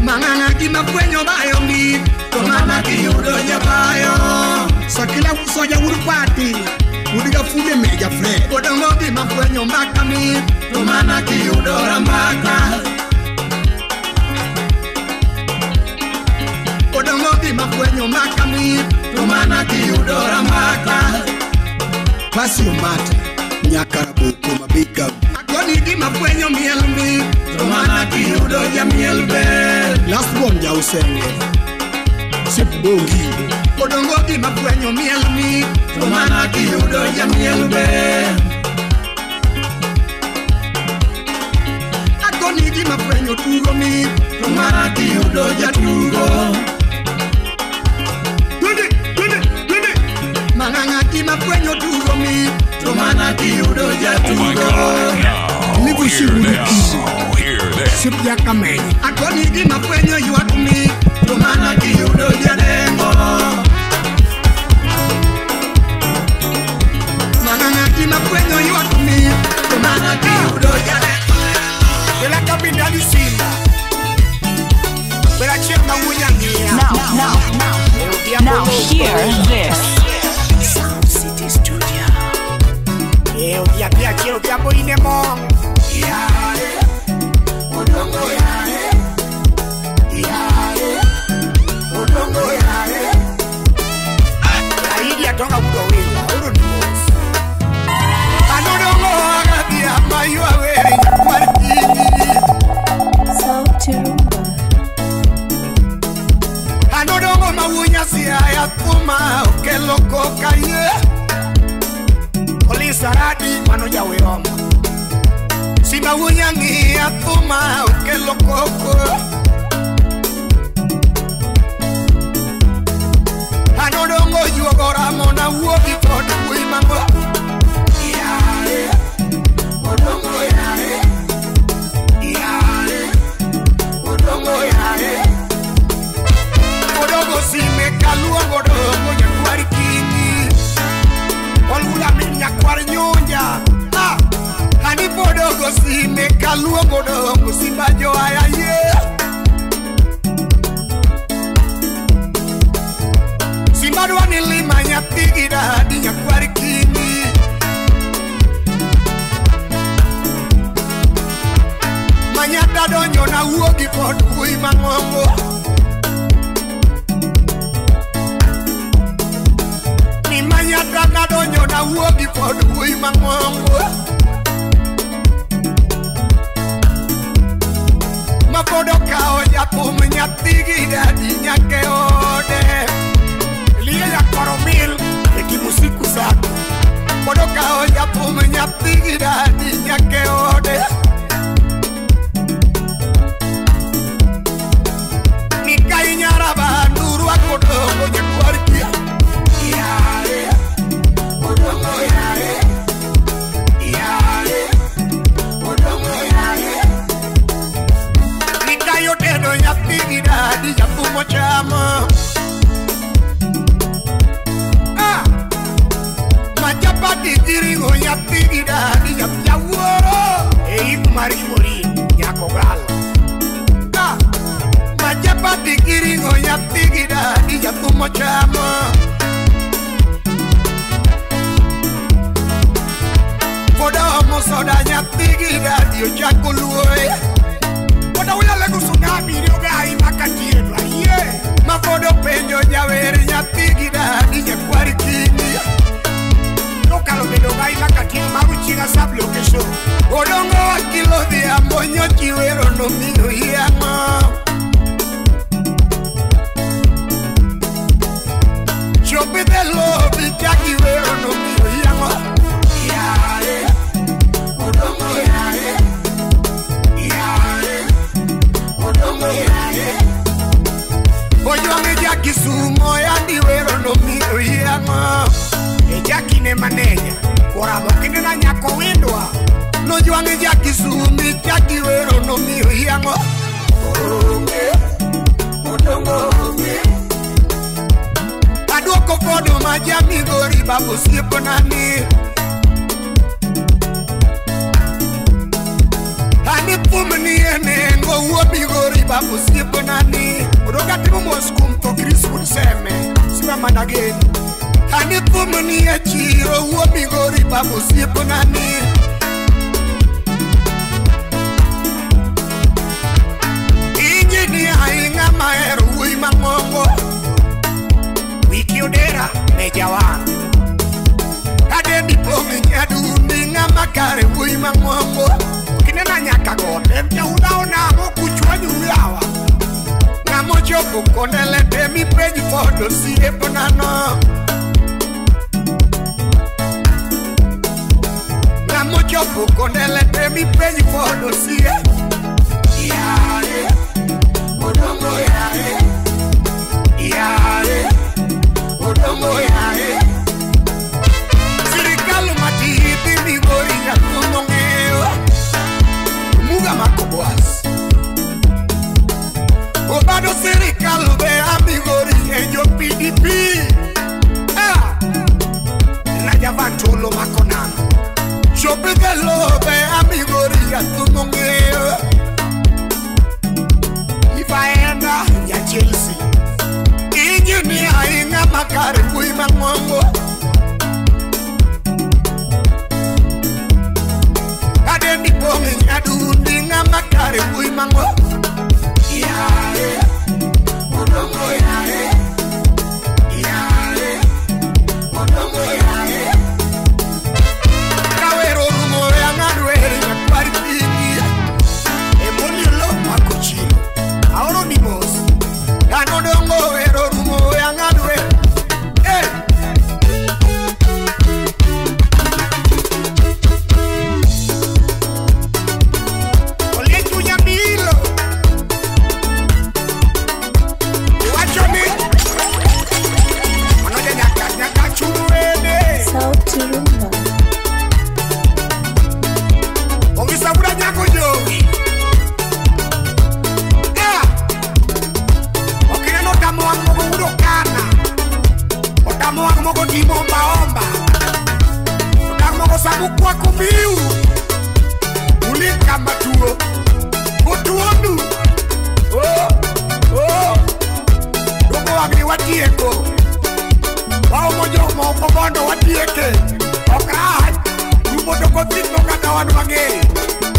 Mang'ang'a gima fwenyo bayo mit. To mana kiyudo jabayo. Sakila Soja wuod Pati. Wuod Gafude Meja Fred. Odongo gima fwenyo mbaka mit. To mana kiyudo rambaka. Odongo gima fwenyo mbaka mit. To mana kiyudo rambaka. Pasi Omata. Nyakaraboko Homa Bay County. Akoni gima fwenyo miel mit. To mana kiyudo jamiel ber. Last born Jausenge. Sip Bongi. Odongo gima fwenyo miel mit. To mana kiyudo jamiel ber. Akoni gima fwenyo tugo mit. To mana kiyudo jatugo. Twende, twende, twende. Mang'ang'a gima fwenyo tugo mit. To mana kiyudo Oh my jatugo. God. Now, Livushi hear wuod this. Kiso. Hear this. Sip Jakamenyi. Akoni gima fwenyo ywak mit. To mana kiyudo jadengo. Mang'ang'a gima fwenyo ywak mit. To mana kiyudo jadengo. Bela kabinda ni Simba. Bela chieng' ma wuonya ng'iya. Now, now, now hear this. Sound City Studio. Odhiambo achiel odhiambo in e mong. Yare, odongo yare. Yare, odongo yare. Aidi atonga wuod Owila, oro ni mos. Anodongo agadhi amaywa were nyakwar kinyi. Sauti Rumba. Anodongo mawunya siaya thuma okelo koka ye. Polisi Aradi mano jaweroma. Simba wunya ng'iya thuma okelo koko. Anodongo juogo ramona wuogi kod wuoyi mang'o. Yare, odongo yare. Yare, odongo yare. Odongo sime kaluongo odongo nyakwar kinyi. Olula min nyakwar nyunja. Ah! Ani podongo sime kaluongo odongo simba joaya ye. Simba dwa ni lima nyathi gi dadi nyakwar kinyi. Manyata donjo na wuogi kod wuoyi mang'ongo. Ni manyata nadonjo na wuogi kod wuoyi mang'ongo. Mapodo nyathigi dadi nyake ode. Liye ya koromil ekimusiku zako. Pod okawo jathum nyathigi dadi nyake ode. Mikai nyaraba nurwako dongo nyakwar kia. Yare, odongo yare. Yare, odongo yare. Mikai otedo nyathigi dadi jathum ochamo. Ah, machapati gi ring'o nyathigi dadi jawuoro. E ik mar yuori nyako gal. Ah, machapati gi ring'o nyathigi dadi jathum ochamo. Pod omo soda nyathigi dadi ochako luoe. Pod uyale go tsunami rioga imakatiedo ayie. Ma pod openjo jawer nyathigi dadi nyakwar kingi. Nokalo bedo ga imakatiedo maru chiga sab location. Odongo akilo dhiambo nyochi wero nomiyo yamo. Chopi the love chaki wero nomiyo yamo. Yare, odongo yare. Yare, odongo yare. Ojwang'e ja Kisumo yandi wero nomiyo yamo. E jakine maneja koramo kinena nyako windwa. Nojwang'e ja Kisumo chaki wero nomiyo yamo. Onge, odongo onge. Aduoko podo ma jamigori babu osiepna ni. Ani thum ni e nengo wuo migori babu osiepna ni. Odoga timo mos kuom tho Chris wuod Seme siba mana geno. Ani thum ni e chiro wuo migori babu osiepna ni. Injinia ing'ama hero wuoyi mang'ongo. Wiki odera ne jawang'. Kadendi pong' nyadundi ng'ama kare wuoyi mang'ongo. Kinena nyaka got en jaudhao nang'o kuchwanyo yawa. Ng'ama ochopo kondele te mipenj pod osiepna no. Ng'ama ochopo kondele te mipenj pod osiep. Yare, odongo yare. Yare, odongo yare. Sirikal matidhi migori jathum ong'eyo. Muga mako Boaz. Obado sirikal be amigori e jo PDP. Ah, Najavantolo mako nano. Chopi the lobe amigori jathum ong'eyo. Ifaenda ya Chelsea. Injinia ing'ama kare wuoyi mang'ongo. Kadendi pong' nyadundi ng'ama kare wuoyi mang'ongo. Yare, odongo yare. Yare, odongo yare. Kawero rumo we ang'ad wer nyakwar kingi. Emoliolo mako chilo. Aoro ni mos. Kanodongo wero rumo we ang'ad wer. Eh! Oletu nyamilo. Iwacho ni Manoja nyaka nyaka chumwene. Sauti Rumba. Ongisabura nyako jogi. Ah! Okineno tamo wang' mogo wudo kana. Otamo wang' mogo timo omba omba. Otamo mogo samukwako miu. Uling kama tuo. Otuondu. Oh, oh. Dogo wang'ni watieko. Waomo jok moko mondo watieke. Ok rach. Rumo to kothithno kata wan wang'eyo.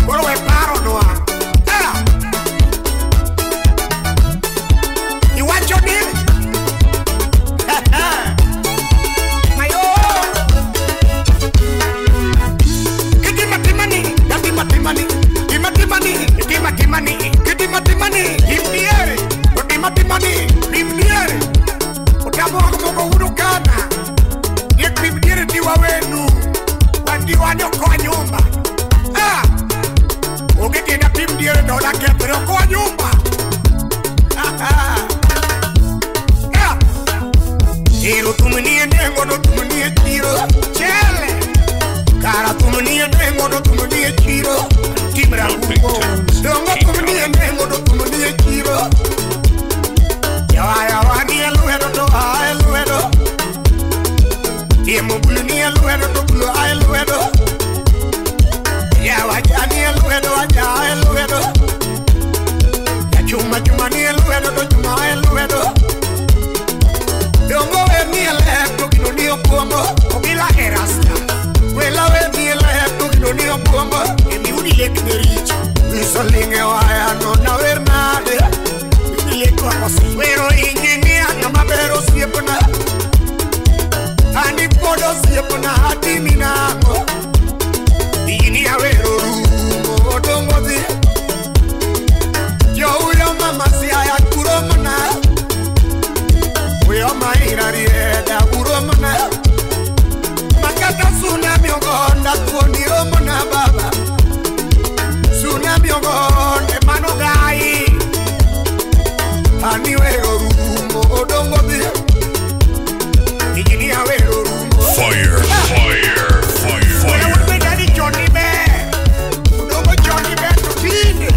Koro we paronwa. Ah! Iwacho ni Mayo. Kitima timani, datima timani, tima timani, tima timani, kitima timani, imdiere. ngimani pimdiere otamo moko urukana ye pimdiere diwa wenu wandiwa nyokoa nyumba ah onge tienda pimdiere dola kethre okoa nyumba ah Ero tumnie nengo no tumnie chiro chele cara tumnie nengo no tumnie chiro timra huko dongo tumnie nengo no tumnie chiro yawa yawa ni luedo to ai luedo tiemo bulu ni luedo to bulu ai luedo yawa jani luedo aja ai luedo ya chuma chuma ni luedo to chuma ai luedo dongo we miele to gino ni opongo ogila erasta wela we miele to gino ni opongo emi udi lek nerich isolinge waya no na wernade udi lek wakosi wero injinia ngama bero siepna ani podo siepna hatimi nango ini awero rumo odongo dhi jouyo mama siaya kuromna Uyo maira rieda uromna Makata tsunami ogonda tuoni romna baba Tsunami ogonde mano gai Ani wero rumo odongo dhi Ijinia wero rumo Fire, fire, fire, fire. Uwe dadi Johnny be Odongo Johnny be tutinde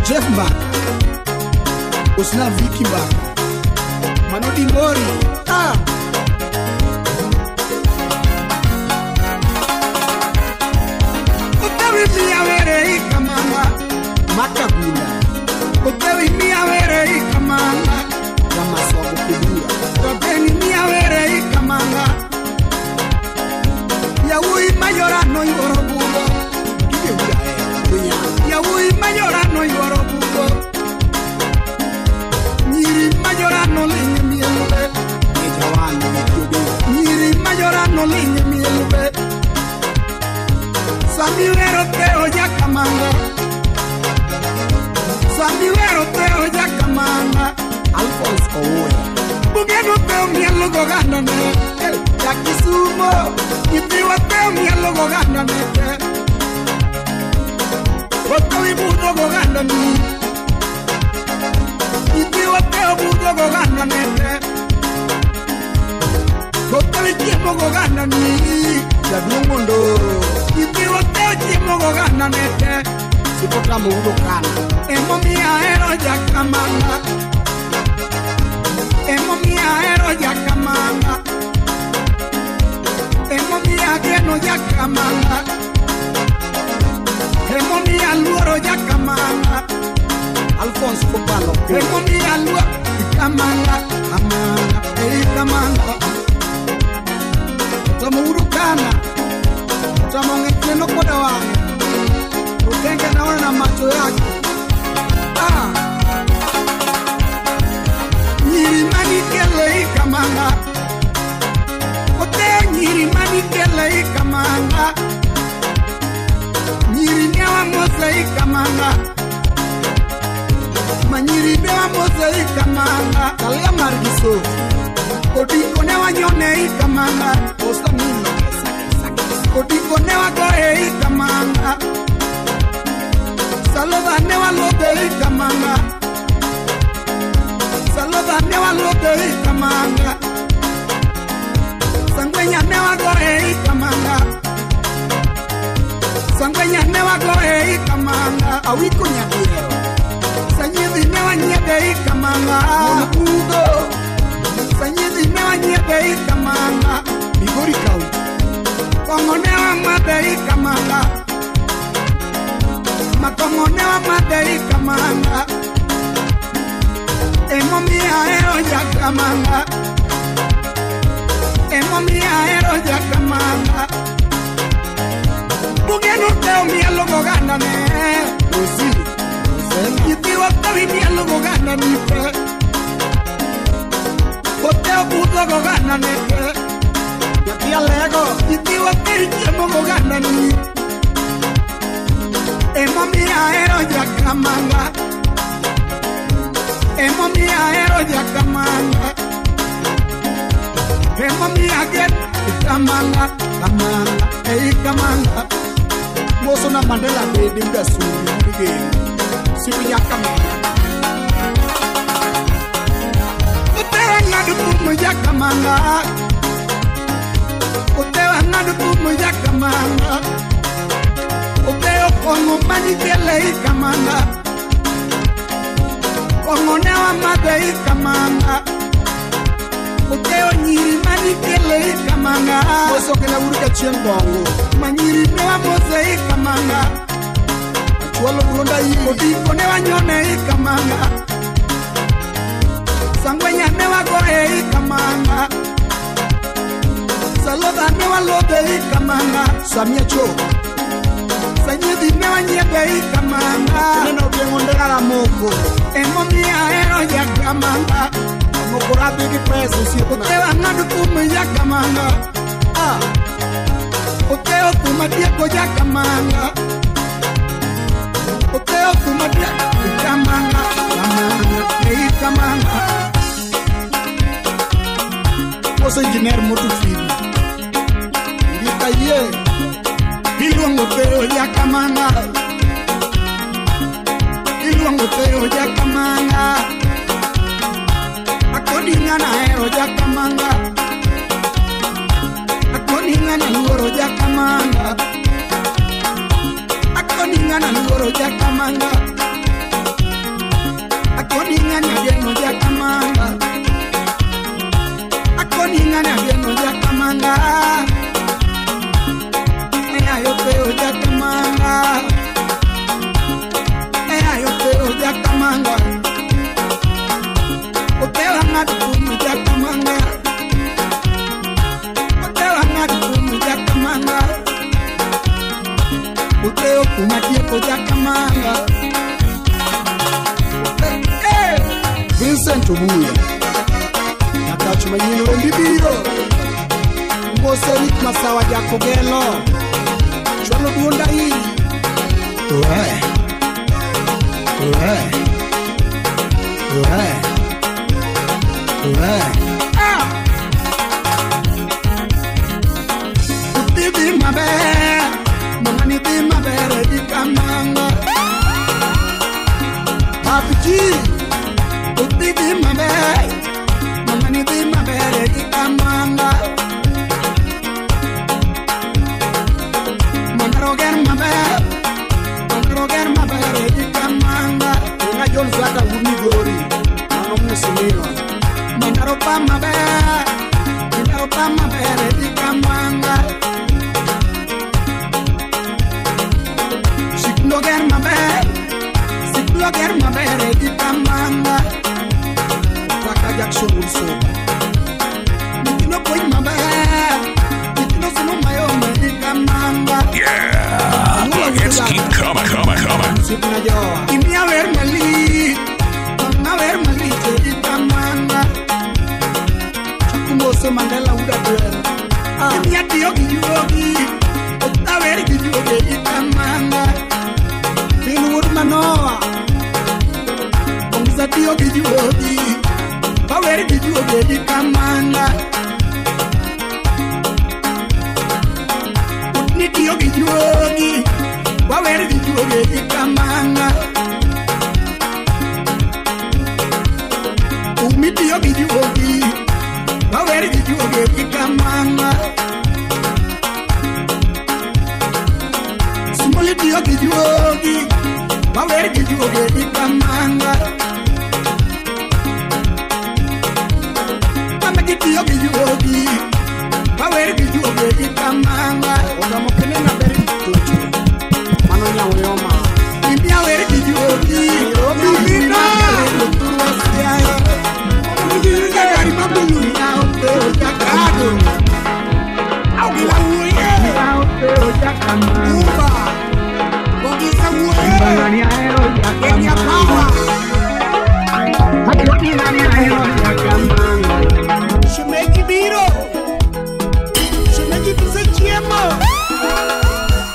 Jeff Mbaka Osna Vicky Mbaka Manodi Mori ah. molingi mielbe. Samiwero teo jakamanga. Samiwero teo jakamanga. Alphonse Owoya. Bugeno teo mielo goganda ne. Jakisumo. Nyithiwa teo mielo goganda ne. Oto ibudo goganda ni. Nyithiwa teo budo goganda ne. Oto ichiemo goganda ni. Jaduong' mondo. Nyithiwa teo chiemo goganda ne. Sipotamo udo kana. Emomiyo ahero jakamanga. Emomiyo ahero jakamanga. Emomiyo ageno jakamanga. Emomiyo aluoro jakamanga. Alphonse Kopalo. Emomiyo aluoro kamanga. Kamanga. Ei kamanga. Otamo udo kana. Otamo ng'e koda wang'e. Utenge naona na macho yake. Ah. Nyiri manikele ikamanga. Ote nyiri manikele ikamanga. Nyiri newa mose ikamanga. Manyiri newa mose ikamanga. Kalia margiso. Odingo newa nyone ikamanga. Osta milo. Odingo newa goe ikamanga. Saloda newa lote ikamanga. Saloda newa lote ikamanga. Sangwenya newa goe ikamanga. Sangwenya newa goe ikamanga. Awiko nyabiero. Sanyidhi newa nyebe ikamanga. Ugo. Sanyidhi newa nyebe ikamanga. Migori County. Kongo newa madhe ikamanga. Makongo newa madhe ikamanga. Emomiyo ahero jakamanga. Emomiyo ahero jakamanga. Bugeno teo mielo goganda ne. Rosi. Nyithiwa teo mielo goganda ni te. Oteo budho goganda ne te. Nyathi alego. Nyithiwa teo chiemo goganda ni. Emomiyo ahero jakamanga. Emomiyo ahero jakamanga. Emomiyo ageno kamanga. Kamanga. Ei kamanga. Moso na Mandela bede mdasuri mdigeni. Siku jakamanga. Otewa ng'ado pumu jakamanga. Otewa ng'ado pumu jakamanga. Oteo kong'o manikele ikamanga. Kong'o newa madhe ikamanga. Oteo nyiri manikele ikamanga. Moso kena wuruka chieng' bongo. Manyiri newa mose ikamanga. Achwalo buronda iri. Odingo newa nyone ikamanga. Sangwenya newa goe ikamanga. Saloda newa lodhe ikamanga. Samia cho. Sanyidhi newa nyiebe ikamanga. Neno geng'o ndera ramoko. Emomiyo ahero jakamanga. Ramoko radhi gi pesa osiepna. Otewa ng'ado thum jakamanga. Ah. Oteo thum atieko jakamanga. Oteo thum atieko kamanga. Kamanga. Ei kamanga. Moso engineer motu fili. Ndika yie. Iluongo teo jakamanga. Iluongo teo jakamanga. Akoni ng'ana ahero jakamanga. Akoni ng'ana luoro jakamanga. Akoni ng'ana luoro jakamanga. Akoni ng'ana geno jakamanga. Akoni ng'ana geno jakamanga. Eya yo teo jakamanga. Eya yo teo jakamanga. Otewa ng'ado pumu jakamanga. Otewa ng'ado pumu jakamanga. Oteo kuma tieko jakamanga. Vincent Obuya. Nyakach manyien wendi biro. Moseni Yawa Jakogelo Chwalo duonda iri Oe Oe Oe Oe Utidhi maber Mama ni dhi maber e kamanga Papi Utidhi maber Mama ni dhi maber e kamanga Manroger maber Manroger maber e kamanga Unga John Zaka Migori Mano mheshimiwa Mandaropa maber Mandaropa maber e kamanga Sikloger maber Sikloger maber e kamanga Kaka Jackson Wilson Nitino koi maber Nitino sino mayome e kamanga Yeah, the hits keep coming, coming, coming. Ini a ver mali, a ver mali e kamanga Chakumose Mandela uda duel Ini atiyo gi juogi A ver gi juogi e kamanga Pinwood Manoa Ongisa tiyo gi juogi A ver gi juogi e kamanga Utni tiyo gi juogi Wawer gi juogi e kamanga Umi tiyo gi juogi Wawer gi juogi e kamanga Smoli tiyo gi juogi Wawer gi juogi e kamanga Mama gi tiyo gi juogi Wawer gi juogi e kamanga Ogamo kene na beri tucho Mano nyawoyoma Imbi awer gi juogi Nyaminda Gari mabulu Augila uye Uba Bogisa uye Kenya power Shemeji biro Shemeji pise chiemo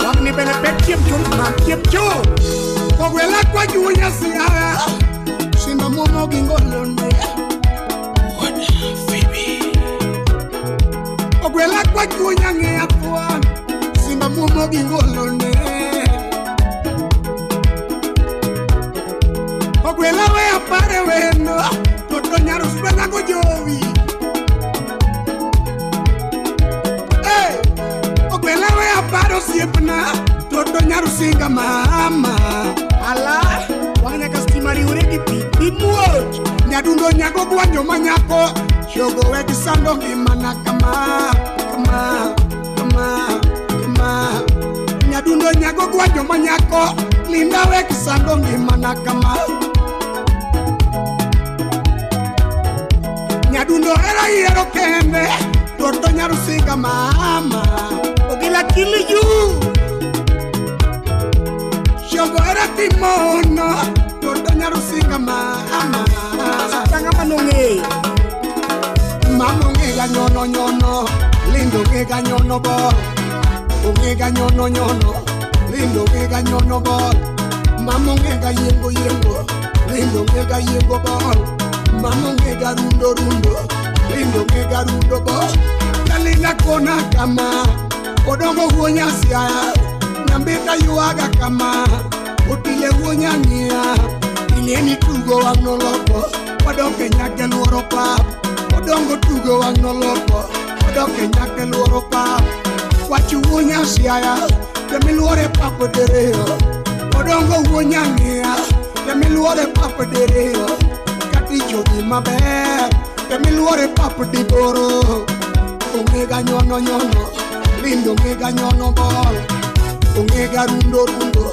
Wagni bene pek chiem chul ma chiem chul Ogwela kwa junya siaya Simba muomo gi ngolone Ogwela kwa junya ng'e atwa Simba muomo gi ngolone Ogwela we apare weno Toto nyaro swena go jowi Hey Ogwela we apare osiepna Toto nyaro singa mama Ala wang' nyaka stima riwre gi pi imuoch Nyadundo nyago gwanyo manyako Chogo we gi sando ngimana kama kama kama kama Nyadundo nyago gwanyo manyako Linda we gi sando ngimana kama Nyadundo era yiero kende Toto nyaro singa mama Ogila kiliju Chogo era timono Toto nyaro singa mama Tanga manong'eyo Mama ong'ega nyono nyono Lindo ong'ega nyono bol Ong'ega nyono nyono Lindo ong'ega nyono bol Mama ong'ega yiengo yiengo Lindo ong'ega yiengo bol Mama ong'ega rundo rundo Lindo ong'ega rundo bol Jalinda kona kama Odongo wuo Nyasiaya Nyambita yuaga kama Otile wuo Nyang'ia Ing'eni tugo wang' noloko Wadok e nyake luoro pap Odongo tugo wang' noloko Wadok e nyake luoro pap Wach wuo Nyasiaya Jamiluore pap diriyo Odongo wuo Nyang'ia Jamiluore pap diriyo Katich odhi maber Jamiluore pap diboro Ong'ega nyono nyono Lindo ong'ega nyono bol Ong'ega rundo rundo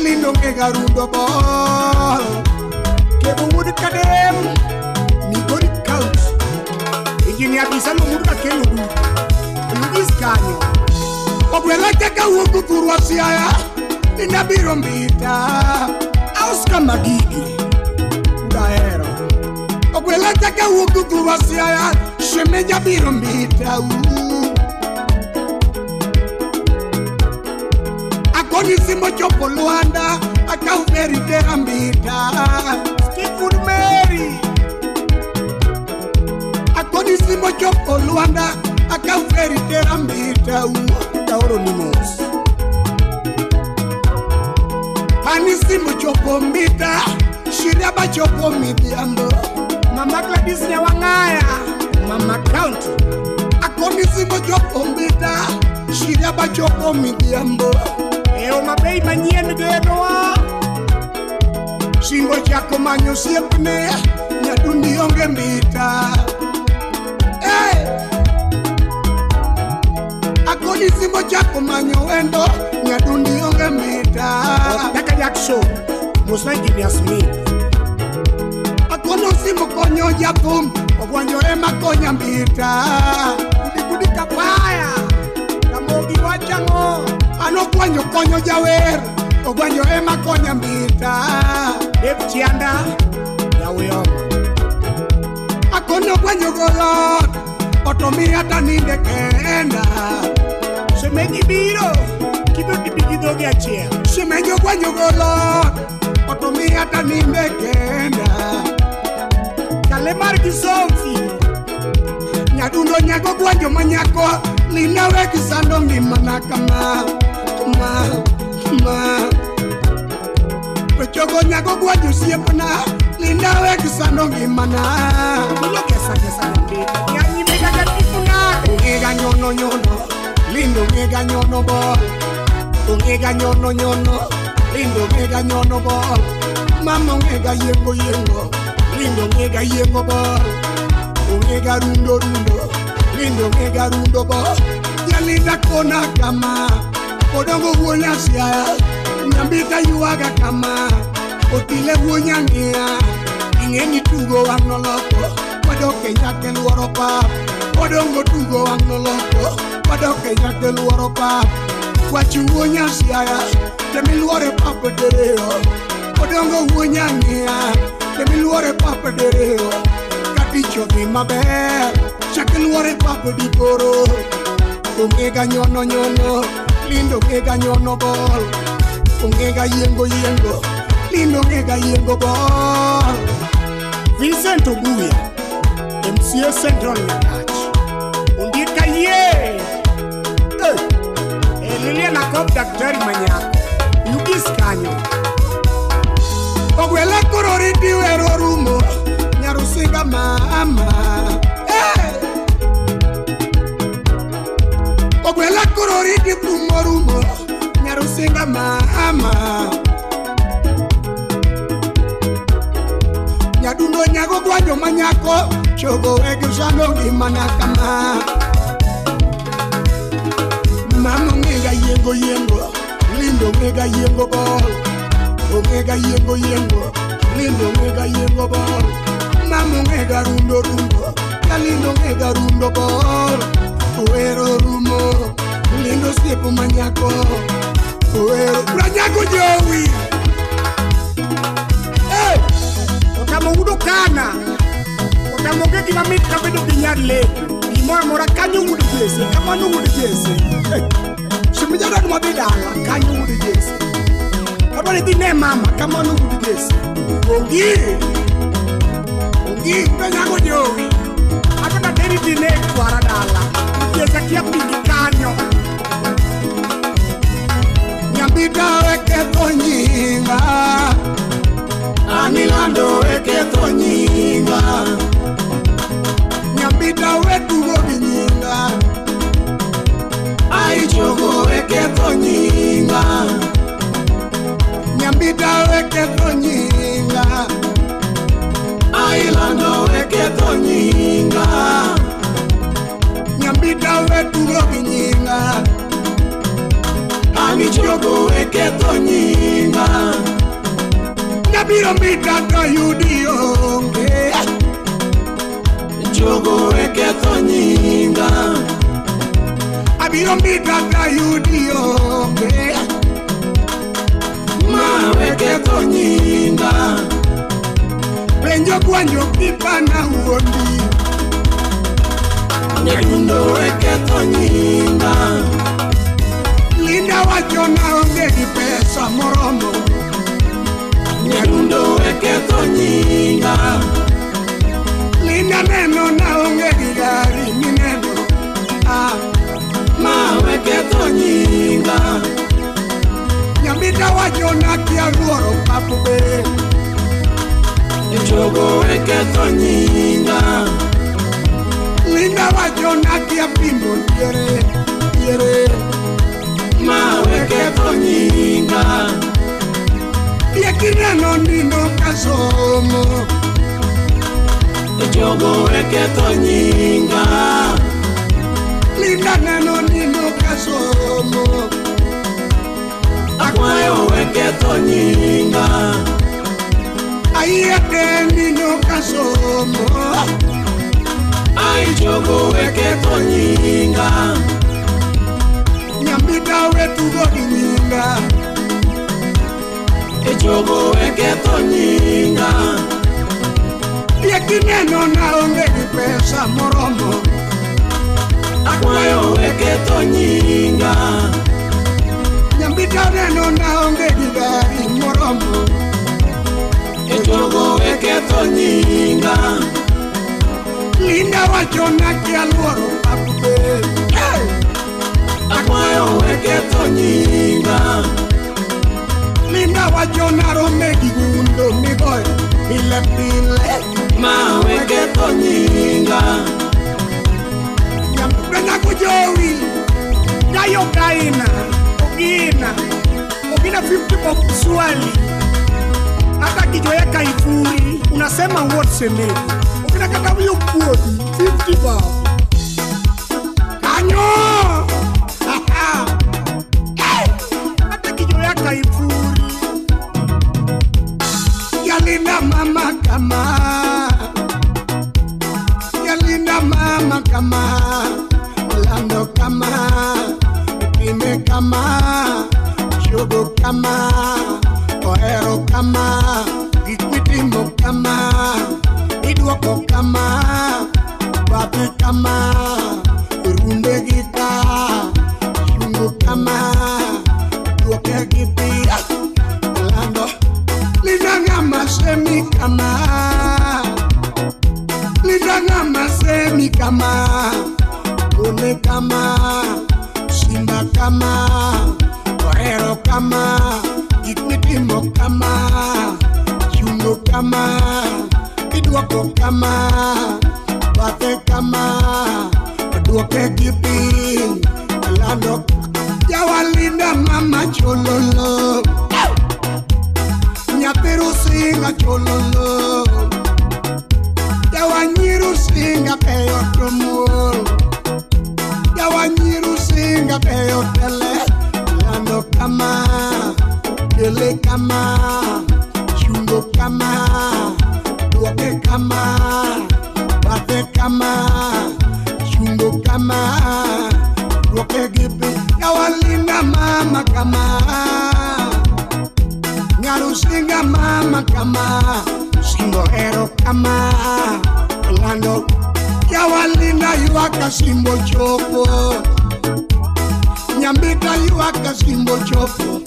Lindo ong'ega rundo bol Kebo wuod Kadem Migori County Engineer Bisalo Murda Kelo duto Oyugis kanyo Ogwela kaka wuok thurwa Siaya Linda biro mbita Oscar Magigi Udahero Ogwela kaka wuok thurwa Siaya Shemeja biro mbita. Akoni simo chopo Luanda akaw feri tera Mbita. Steve Mary. Akoni simo chopo Luanda akaw feri tera Mbita. Taoro ni mos. Ani simo chopo Mbita Shiraba chopo Midhiambo. Mama Gladys Nyawangaya Mama County. Akoni simo chopo Mbita Shiraba chopo Midhiambo. Eo mabei manyien genoa. Singo chako manyo siepne nyadundi onge Mbita. Hey! Akoni simo chako manyo wendo nyadundi onge Mbita. Otaka Jackson Musa Engineer Smith. Akono simo konyo jathum ogwanjo ema konya Mbita. Kudi kapaya Ramogi wachango. Ano kwanyo konyo jawer ogwanjo ema konya Mbita. Dave Chianda Yaweyoma. Akono kwanyo golot otomiya taninde kenda. Semenyi biro kibiro tibigi dhogi achiel. Semenyi kwanyo golot otomiya taninde kenda. Kalemar gi Sofi. Nyadundo nyago gwanjo manyako lina weki sando ngimana kama kama kama. Chogo nyago gwanjo siepna linda weki sando ngimana. Milo kesa kesa Mbita nyanyi mega gatifuna. Ongega nyono nyono lindo ngega nyono bol. Ongega nyono nyono lindo ngega nyono bol. Mama ongega yengo yengo lindo ngega yengo bol. Ongega rundo rundo lindo ngega rundo bol. Yalinda kona kama odongo wuonya siaya. Nyambita yuaga kama otile wuonya ng'ia. Ing'eni tugo wang' noloko wadok e nyake luoro pap. Odongo tugo wang' noloko wadok e nyake luoro pap. Wach wuonya siaya temiluore pap diriyo. Odongo wuonya ng'ia temiluore pap diriyo. Katich odhi maber chak luore pap diporo. Ongega nyono nyono lindo ngega nyono bol. Ongega yengo yengo lindo ngega yengo bol. Vincent Obuya MCA Central Nyakach. Undika ye. Lilian Akop Daktari Manyako Yugis kanyo. Ogwela koro riti wero rumo Nyarusinga mama. Hey! Ogwela koro riti rumo rumo Nyarusinga mama. Nyadundo nyago gwanjo manyako chogo wegi sando ngimana kama. Mama ongega yengo yengo lindo ngega yengo bol. Ongega yengo yengo lindo ngega yengo bol. Mama ongega rundo rundo kalindo ngega rundo bol. Owero rumo lindo siepo manyako. Owero branyago jowi. Hey! Otamo wudo kana. Otamo ge gima mit kabedo gi nyar leke. Gimoro amora kanyo wuod Jesse, kamano wuod Jesse. Simijada dwa dhi dala, kanyo wuod Jesse. Adwa ni dhi ne mama, kamano wuod Jesse. Ongi! Ongi, branyago jowi. Adwa nateri dhi ne kwara dala. Jesse kia pigi kanyo. Nyambita weketho nyinga. Anilando weketho nyinga. Nyambita wetugo gi nyinga. Aichogo weketho nyinga. Nyambita weketho nyinga. Ailando weketho nyinga. Nyambita wetugo gi nyinga. Amichogo weketho nyinga. Nabiro Mbita to yudi onge. Chogo weketho nyinga. Abiro Mbita to yudi onge. Ma weketho nyinga. Penjo gwanjo kipana wuondi. Nyadundo weketho nyinga. Linda wacho na onge gi pesa. pesa moromo. Nyadundo weketho nyinga. Linda neno naonge gi gari mineno. Ah, ma weketho nyinga. Nyambita wacho nakia luoro papo be. Chogo weketho nyinga. Linda wacho nakia pimo diere diere. Ma weketho nyinga. Yekineno nino kasomo. Chogo weketho nyinga. Linda neno nino kasomo. Akwayo weketho nyinga. Aiye nino kasomo. Ai chogo weketho nyinga. Nyambita wetugo gi nyinga. Chogo weketho nyinga. Yekineno naonge gi pesa moromo. Akwayo weketho nyinga. Nyambita neno naonge gi gari moromo. Chogo weketho nyinga. Linda wacho nakia luoro papo be. Akwayo weketho nyinga. Linda wacho narome gi gundo migoyo pile pile. Ma weketho nyinga. Nyambita kujowi dayo kaina ogina ogina 50 bob swali. Hata kijoeka ifuri unasema what seme. Ukina kata huyo kuodi 50 bob. Kanyo. Hey! Hata kijoeka ifuri. Yalinda mama kama. Yalinda mama kama. Lando kama. Pime kama. Chogo kama. Ohero kama, gik mitimo kama, idwoko kama, bathe kama, runde gi ka, chungo kama, duoke gi pi, lando. Linda ng'ama semi kama, linda ng'ama semi kama, gole kama, simba kama, ohero kama. Gik mitimo kama, chungo kama, idwoko kama, bathe kama, duoke gi piny, lando. Jawalinda mama chololo, nyathi Rusinga chololo, jawanyi Rusinga beyo to muol, jawanyi Rusinga beyo tele, lando kama. Dele kama, chungo kama, duoke kama, bathe kama, chungo kama, duoke gi pi. Yawalinda mama kama, Nyarusinga mama kama, Simbo hero kama, lando. Yawalinda ywaka simbo chopo, Nyambita ywaka simbo chopo.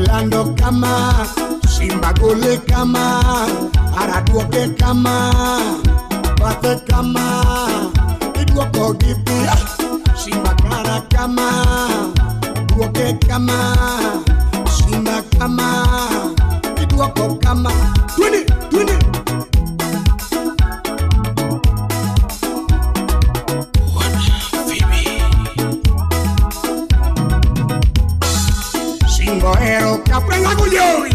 Lando kama, simba gole kama, araduoke kama, bathe kama, idwoko gi pi, simba kara kama, duoke kama, simba kama, idwoko kama. Twende, twende. Simbo ero kama kujowi.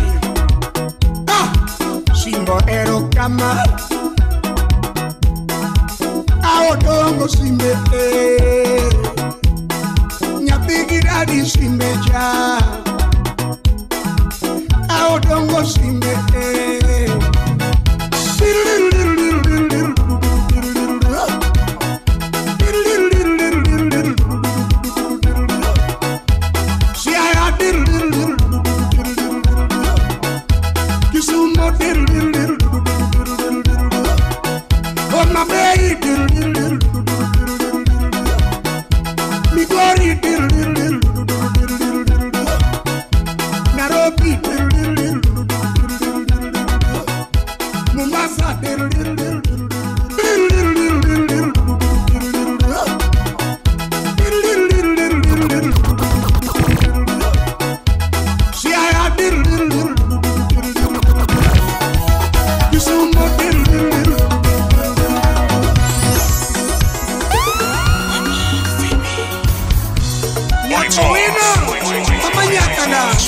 Ah, simbo ero kama. Aodongo simbe e. Nyathi gi dadi simbe cha. Aodongo simbe e. Kisumo Homa Bay Migori.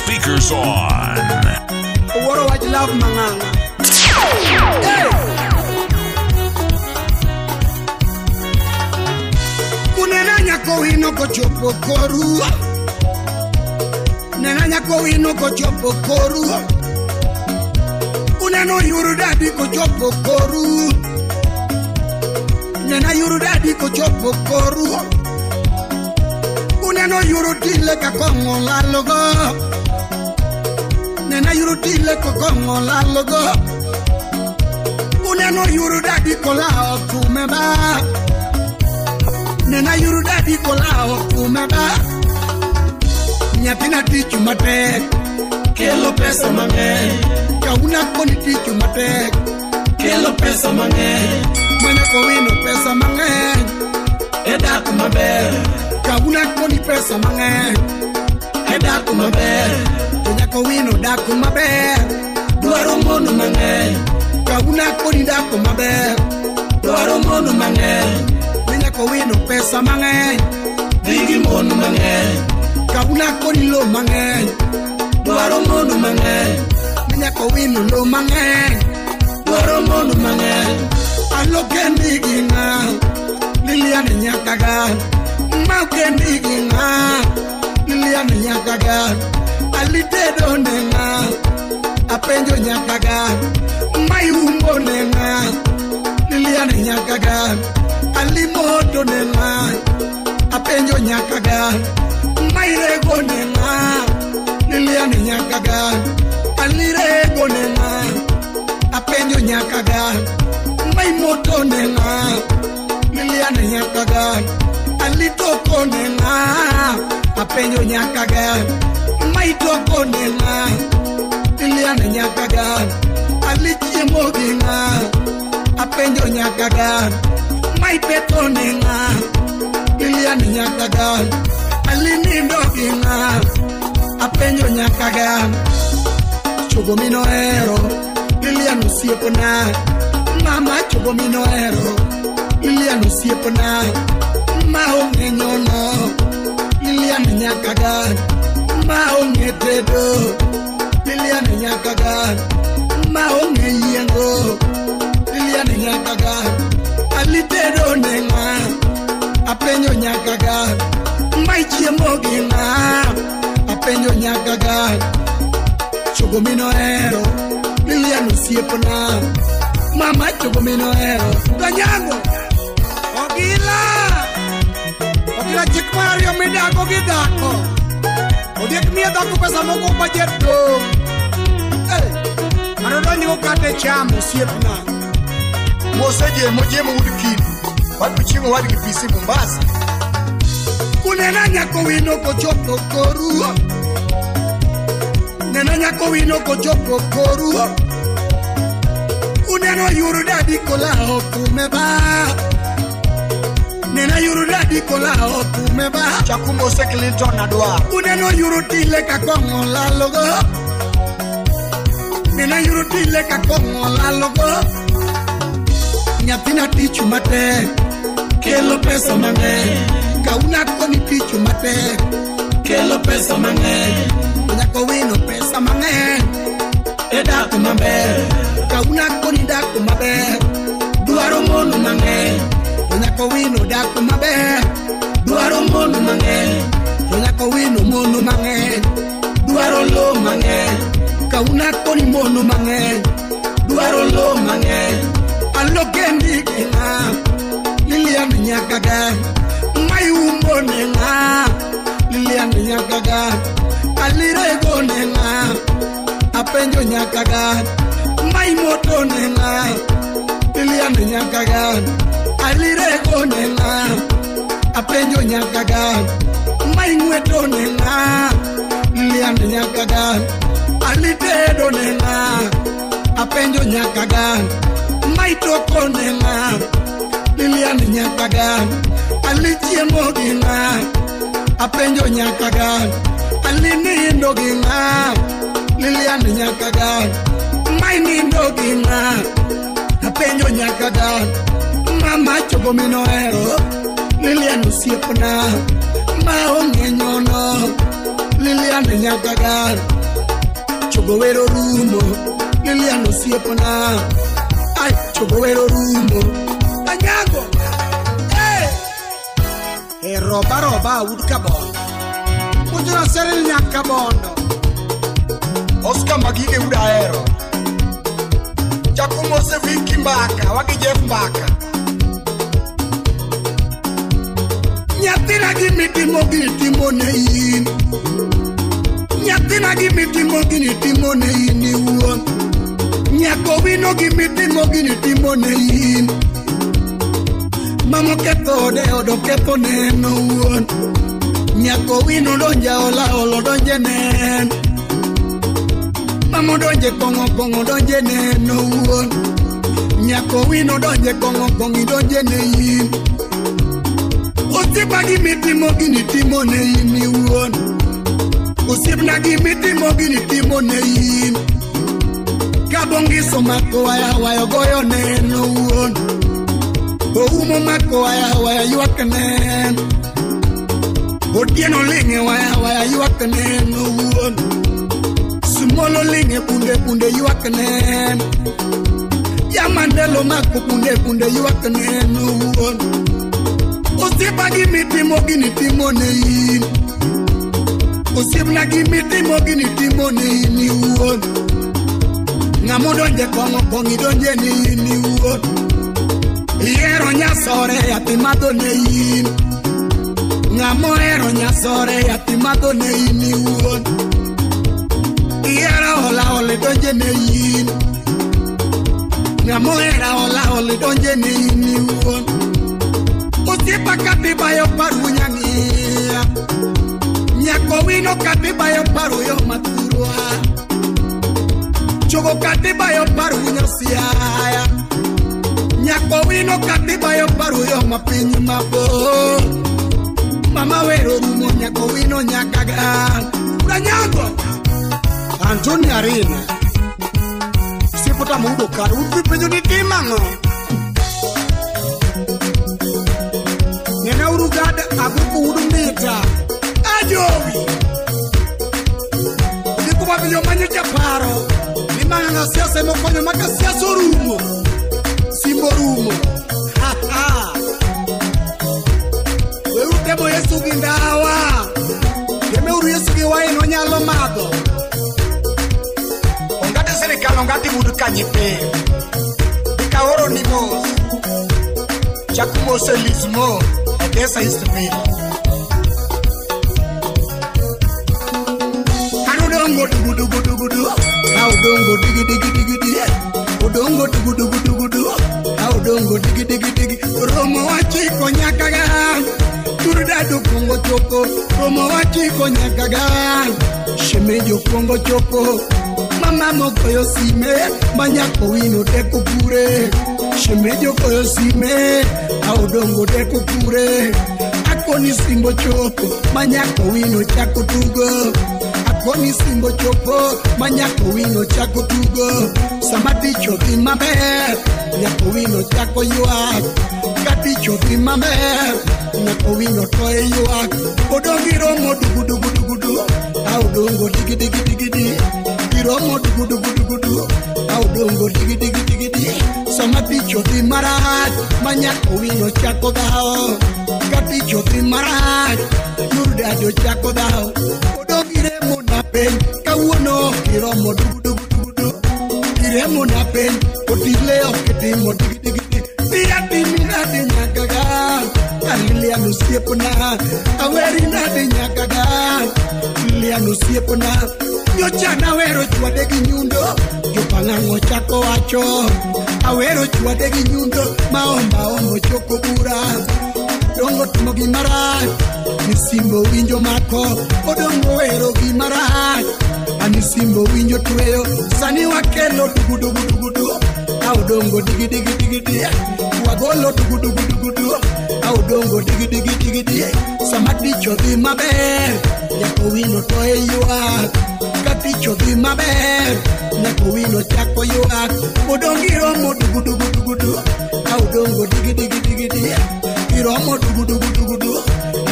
speakers on. Owuoro wach love mang'ang'a. Kunena nyako wino kochopo koru. Nena nyako wino kochopo koru. Uneno yuru dadi kochopo koru. Nena yuru dadi kochopo koru. Uneno yuru tile kakong'o lalogo. Nena yuru tile kakong'o lalogo. Uneno yuru dadi kolao kumeba. Nena yuru dadi kolao kumeba. Nyathina tich matek kelo pesa mang'eny. Kauna koni tich matek kelo pesa mang'eny. Manyako wino pesa mang'eny e dak maber. Kauna koni pesa mang'eny e dak maber. To nyako wino dak maber dwaro mon mang'eny. Kauna koni dak maber dwaro mon mang'eny. Nyako wino pesa mang'eny dhi gi mon mang'eny. Kauna koni lo mang'eny dwaro mon mang'eny. Nyako wino lo mang'eny dwaro mon mang'eny. Alokendi gi ng'a Lilian nyakaga. Maokendi gi ng'a Lilian nyakaga. Alitedo ne ng'a apenjo nyakaga. Mayumbo ne ng'a Lilian nyakaga. Alimoto ne ng'a apenjo nyakaga. Mairego ne ng'a Lilian nyakaga. Alirego ne ng'a apenjo nyakaga. Maimoto ne ng'a Lilian nyakaga. Alitoko ne ng'a apenjo nyakaga. Maitoko ne ng'a Lilian nyakaga. Alichiemo gi ng'a apenjo nyakaga. Maipeto ne ng'a Lilian nyakaga. Alinindo gi ng'a apenjo nyakaga. Chogo minohero Lilian osiepna. Mama chogo minohero Lilian osiepna. Maonge nyono Lilian nyakaga. Maonge tedo Lilian nyakaga. Maonge yiengo Lilian nyakaga. Alitedo ne ng'a apenjo nyakaga. Maichiemo gi ng'a apenjo nyakaga. Chogo minohero Lilian osiepna. Mama chogo minohero Ganyango Ogila. Ogila chik mar ariyo midago gi dhako. Ondiek miyo dhako pesa moko bajet dong'. Mano donjgo kata e cham osiepna. Mose jemo jemo ud kidi. Wadhi chiemo wadgi PC Mombasa. Kunena nyako wino kochopo koru. Nena nyako wino kochopo koru. Uneno yuru dadi kolao kumeba. Nena yuru dadi kolao kumeba. Chakumose Clinton adwa. Uneno yuru tile kakong'o lalogo. Nena yuru tile kakong'o lalogo. Nyathina tich matek kelo pesa mang'eny. Kauna koni tich matek kelo pesa mang'eny. Nyako wino pesa mang'eny e dak maber. Kauna koni dak maber dwaro mon mang'eny. Nyako wino dak maber dwaro mon mang'eny. Nyako wino mon mang'eny dwaro lo mang'eny. Kauna koni mon mang'eny dwaro lo mang'eny. Alokendi gi ng'a Lilian nyakaga. Mayumbo ne ng'a Lilian nyakaga. Alirego ne ng'a apenjo nyakaga. Maimoto ne ng'a Lilian nyakaga. Alirego ne ng'a apenjo nyakaga. Maing'weto ne ng'a Lilian nyakaga. Alitedo ne ng'a apenjo nyakaga. Maitoko ne ng'a Lilian nyakaga. Alichiemo gi ng'a apenjo nyakaga. Alinindo gi ng'a Lilian nyakaga. Mainindo gi ng'a apenjo nyakaga. Mama chogo minohero Lilian osiepna. Maonge nyono Lilian nyakagar Chogo wero rumo Lilian osiepna Ai chogo wero rumo Anyango Eh E roba roba ud kabondo Ujuna seril nyakabondo Oscar Magige udahero Chakumose Viki Mbaka wagi Jeff Mbaka Nyathina gimitimo gini timo ne in Nyathina gimitimo gini timo ne in iwuon Nyako wino gimitimo gini timo ne in Mama ketho ode odo ketho neno wuon Nyako wino donja ola olo donje nen Mama donje kong'o kong'o donje neno wuon Nyako wino donje kong'o kong'o donje ne in Osiepa gimitimo gini timo ne in iwuon Osiepna gimitimo gini timo ne in Kabongiso mako waya waya goyo neno wuon Oumo mako waya waya ywak nen Otieno ling'e waya waya ywak neno wuon Sumolo ling'e punde punde ywak nen Yamandelo mako punde punde ywak neno wuon Osiepa gimitimo gini timo ne in Osiepna gimitimo gini timo ne in iwuon Ng'amo donje kong'o kong'o idonje ne in iwuon Ihero nyasore yathi madho ne in Ng'amo ohero nyasore yathi madho ne in iwuon Ihero hola hola idonje ne in Ng'amo ohero hola hola idonje ne in iwuon Osiepa katibayo paru nyang'iya Nyako wino katibayo paru yo mathurwa Chogo katibayo paru nyasiaya Nyako wino katibayo paru yo mapiny mabor Mama wero rumo nyako wino nyakaga Uranyango Antoni Arena Sipota mudo kar udhi penjo ni timang'o Nena urugada aguku udumita Ajowi Ndikuba penjo manyo japaro Ni mang'ang'a siasa emokonyo maka siasa orumo Simbo rumo Ha ha Weuru temo Yesu gi ndawa Temeuru Yesu gi wain onyalo madho Ongati sirikal ongati wud kanyithindo Dikaoro ni mos Chakumose Lismo Odessa Eastville Odongo dugu dugu dugu du Odongo digi digi digi digi Odongo dugu dugu dugu du Odongo digi digi digi Romo wachiko nyakaga Turdado kuongo chopo Romo wachiko nyakaga Shemejo kuongo chopo Mama mogoyo sime Manyako wino teko kure Shemejo goyo sime Odongo teko kure Akoni simbo chopo Manyako wino chako tugo Akoni simbo chopo Manyako wino chako tugo Sama tich odhi maber Nyako wino chako ywak Ka tich odhi maber Nyako wino toye ywak Odong iromo dugu dugu dugu du Odongo digi digi digi di Iromo dugu dugu dugu du Odongo digi digi digi di Sama tich odhi marach Manyako wino chako dhawo Ka tich odhi marach Nurdado chako dhawo Odong iremo na piny Kawuono kiromo dugu dugu dugu du Iremo na piny Otile ok itimo digi digi digi Diati minadi nyakaga Lilian osiepna Aweri nadi nyakaga Lilian osiepna Nyocha nawero chwade gi nyundo Jopang'ang'o chako wacho Awero chwade gi nyundo Maomba ombo choko bura Odongo timo gimarach Misimbo winjo mako Odongo wero gimarach Anisimbo winjo tweyo Sani wakelo dugu dugu dugu du Odongo digi digi digi di Wagolo dugu dugu dugu du Odongo digi digi digi di Sama tich odhi maber Nyako wino toye ywak Ka tich odhi maber Nyako wino chako ywak Odongo iromo dugu dugu dugu du Odongo digi digi digi di Iromo dugu dugu dugu du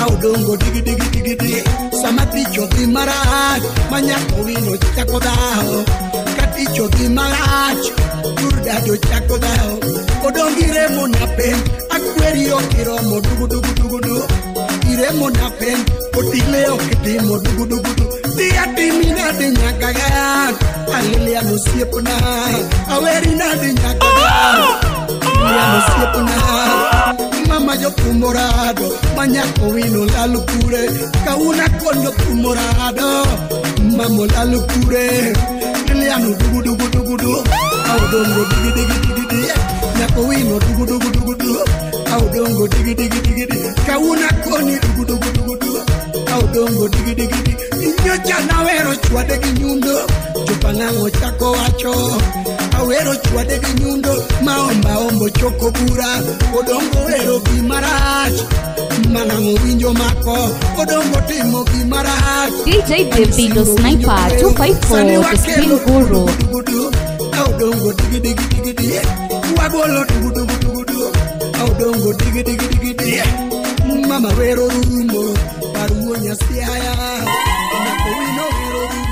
Audongo digi digi digi digi. Sama tich odhi marach, manyako wino chako dhawo. Ka tich odhi marach, durdado chako dhawo. Odongo iremo na pen, akweri ok iromo dugu dugu dugu du. Iremo na pen, otile ok itimo dugu dugu du. Dhi atimi nade nyaka gan, Alilian osiepna, aweri nade nyaka gan. Alilian osiepna. Mama jokumorado, manyako wino lalo kure. Kauna kondo kumorado, mamo lalo kure. Liliano dugu dugu dugu du, audongo digi digi digi digi. Nyako wino dugu dugu dugu du, audongo digi digi digi digi. Kauna koni dugu dugu dugu du, audongo digi digi digi. Nyocha nawero chwade gi nyundo, jopangango chako wacho. Awero chwade gi nyundo, maomba ombo choko bura. Odongo wero gimarach, manango winjo mako. Odongo timo gimarach. DJ Davido Sniper 254, the Spin Guru. Odongo digi digi digi digi, wagolo dugu dugu dugu du. Odongo digi digi digi digi, mama wero rumo, paruo nyasiaya. Nyako wino wero rumo.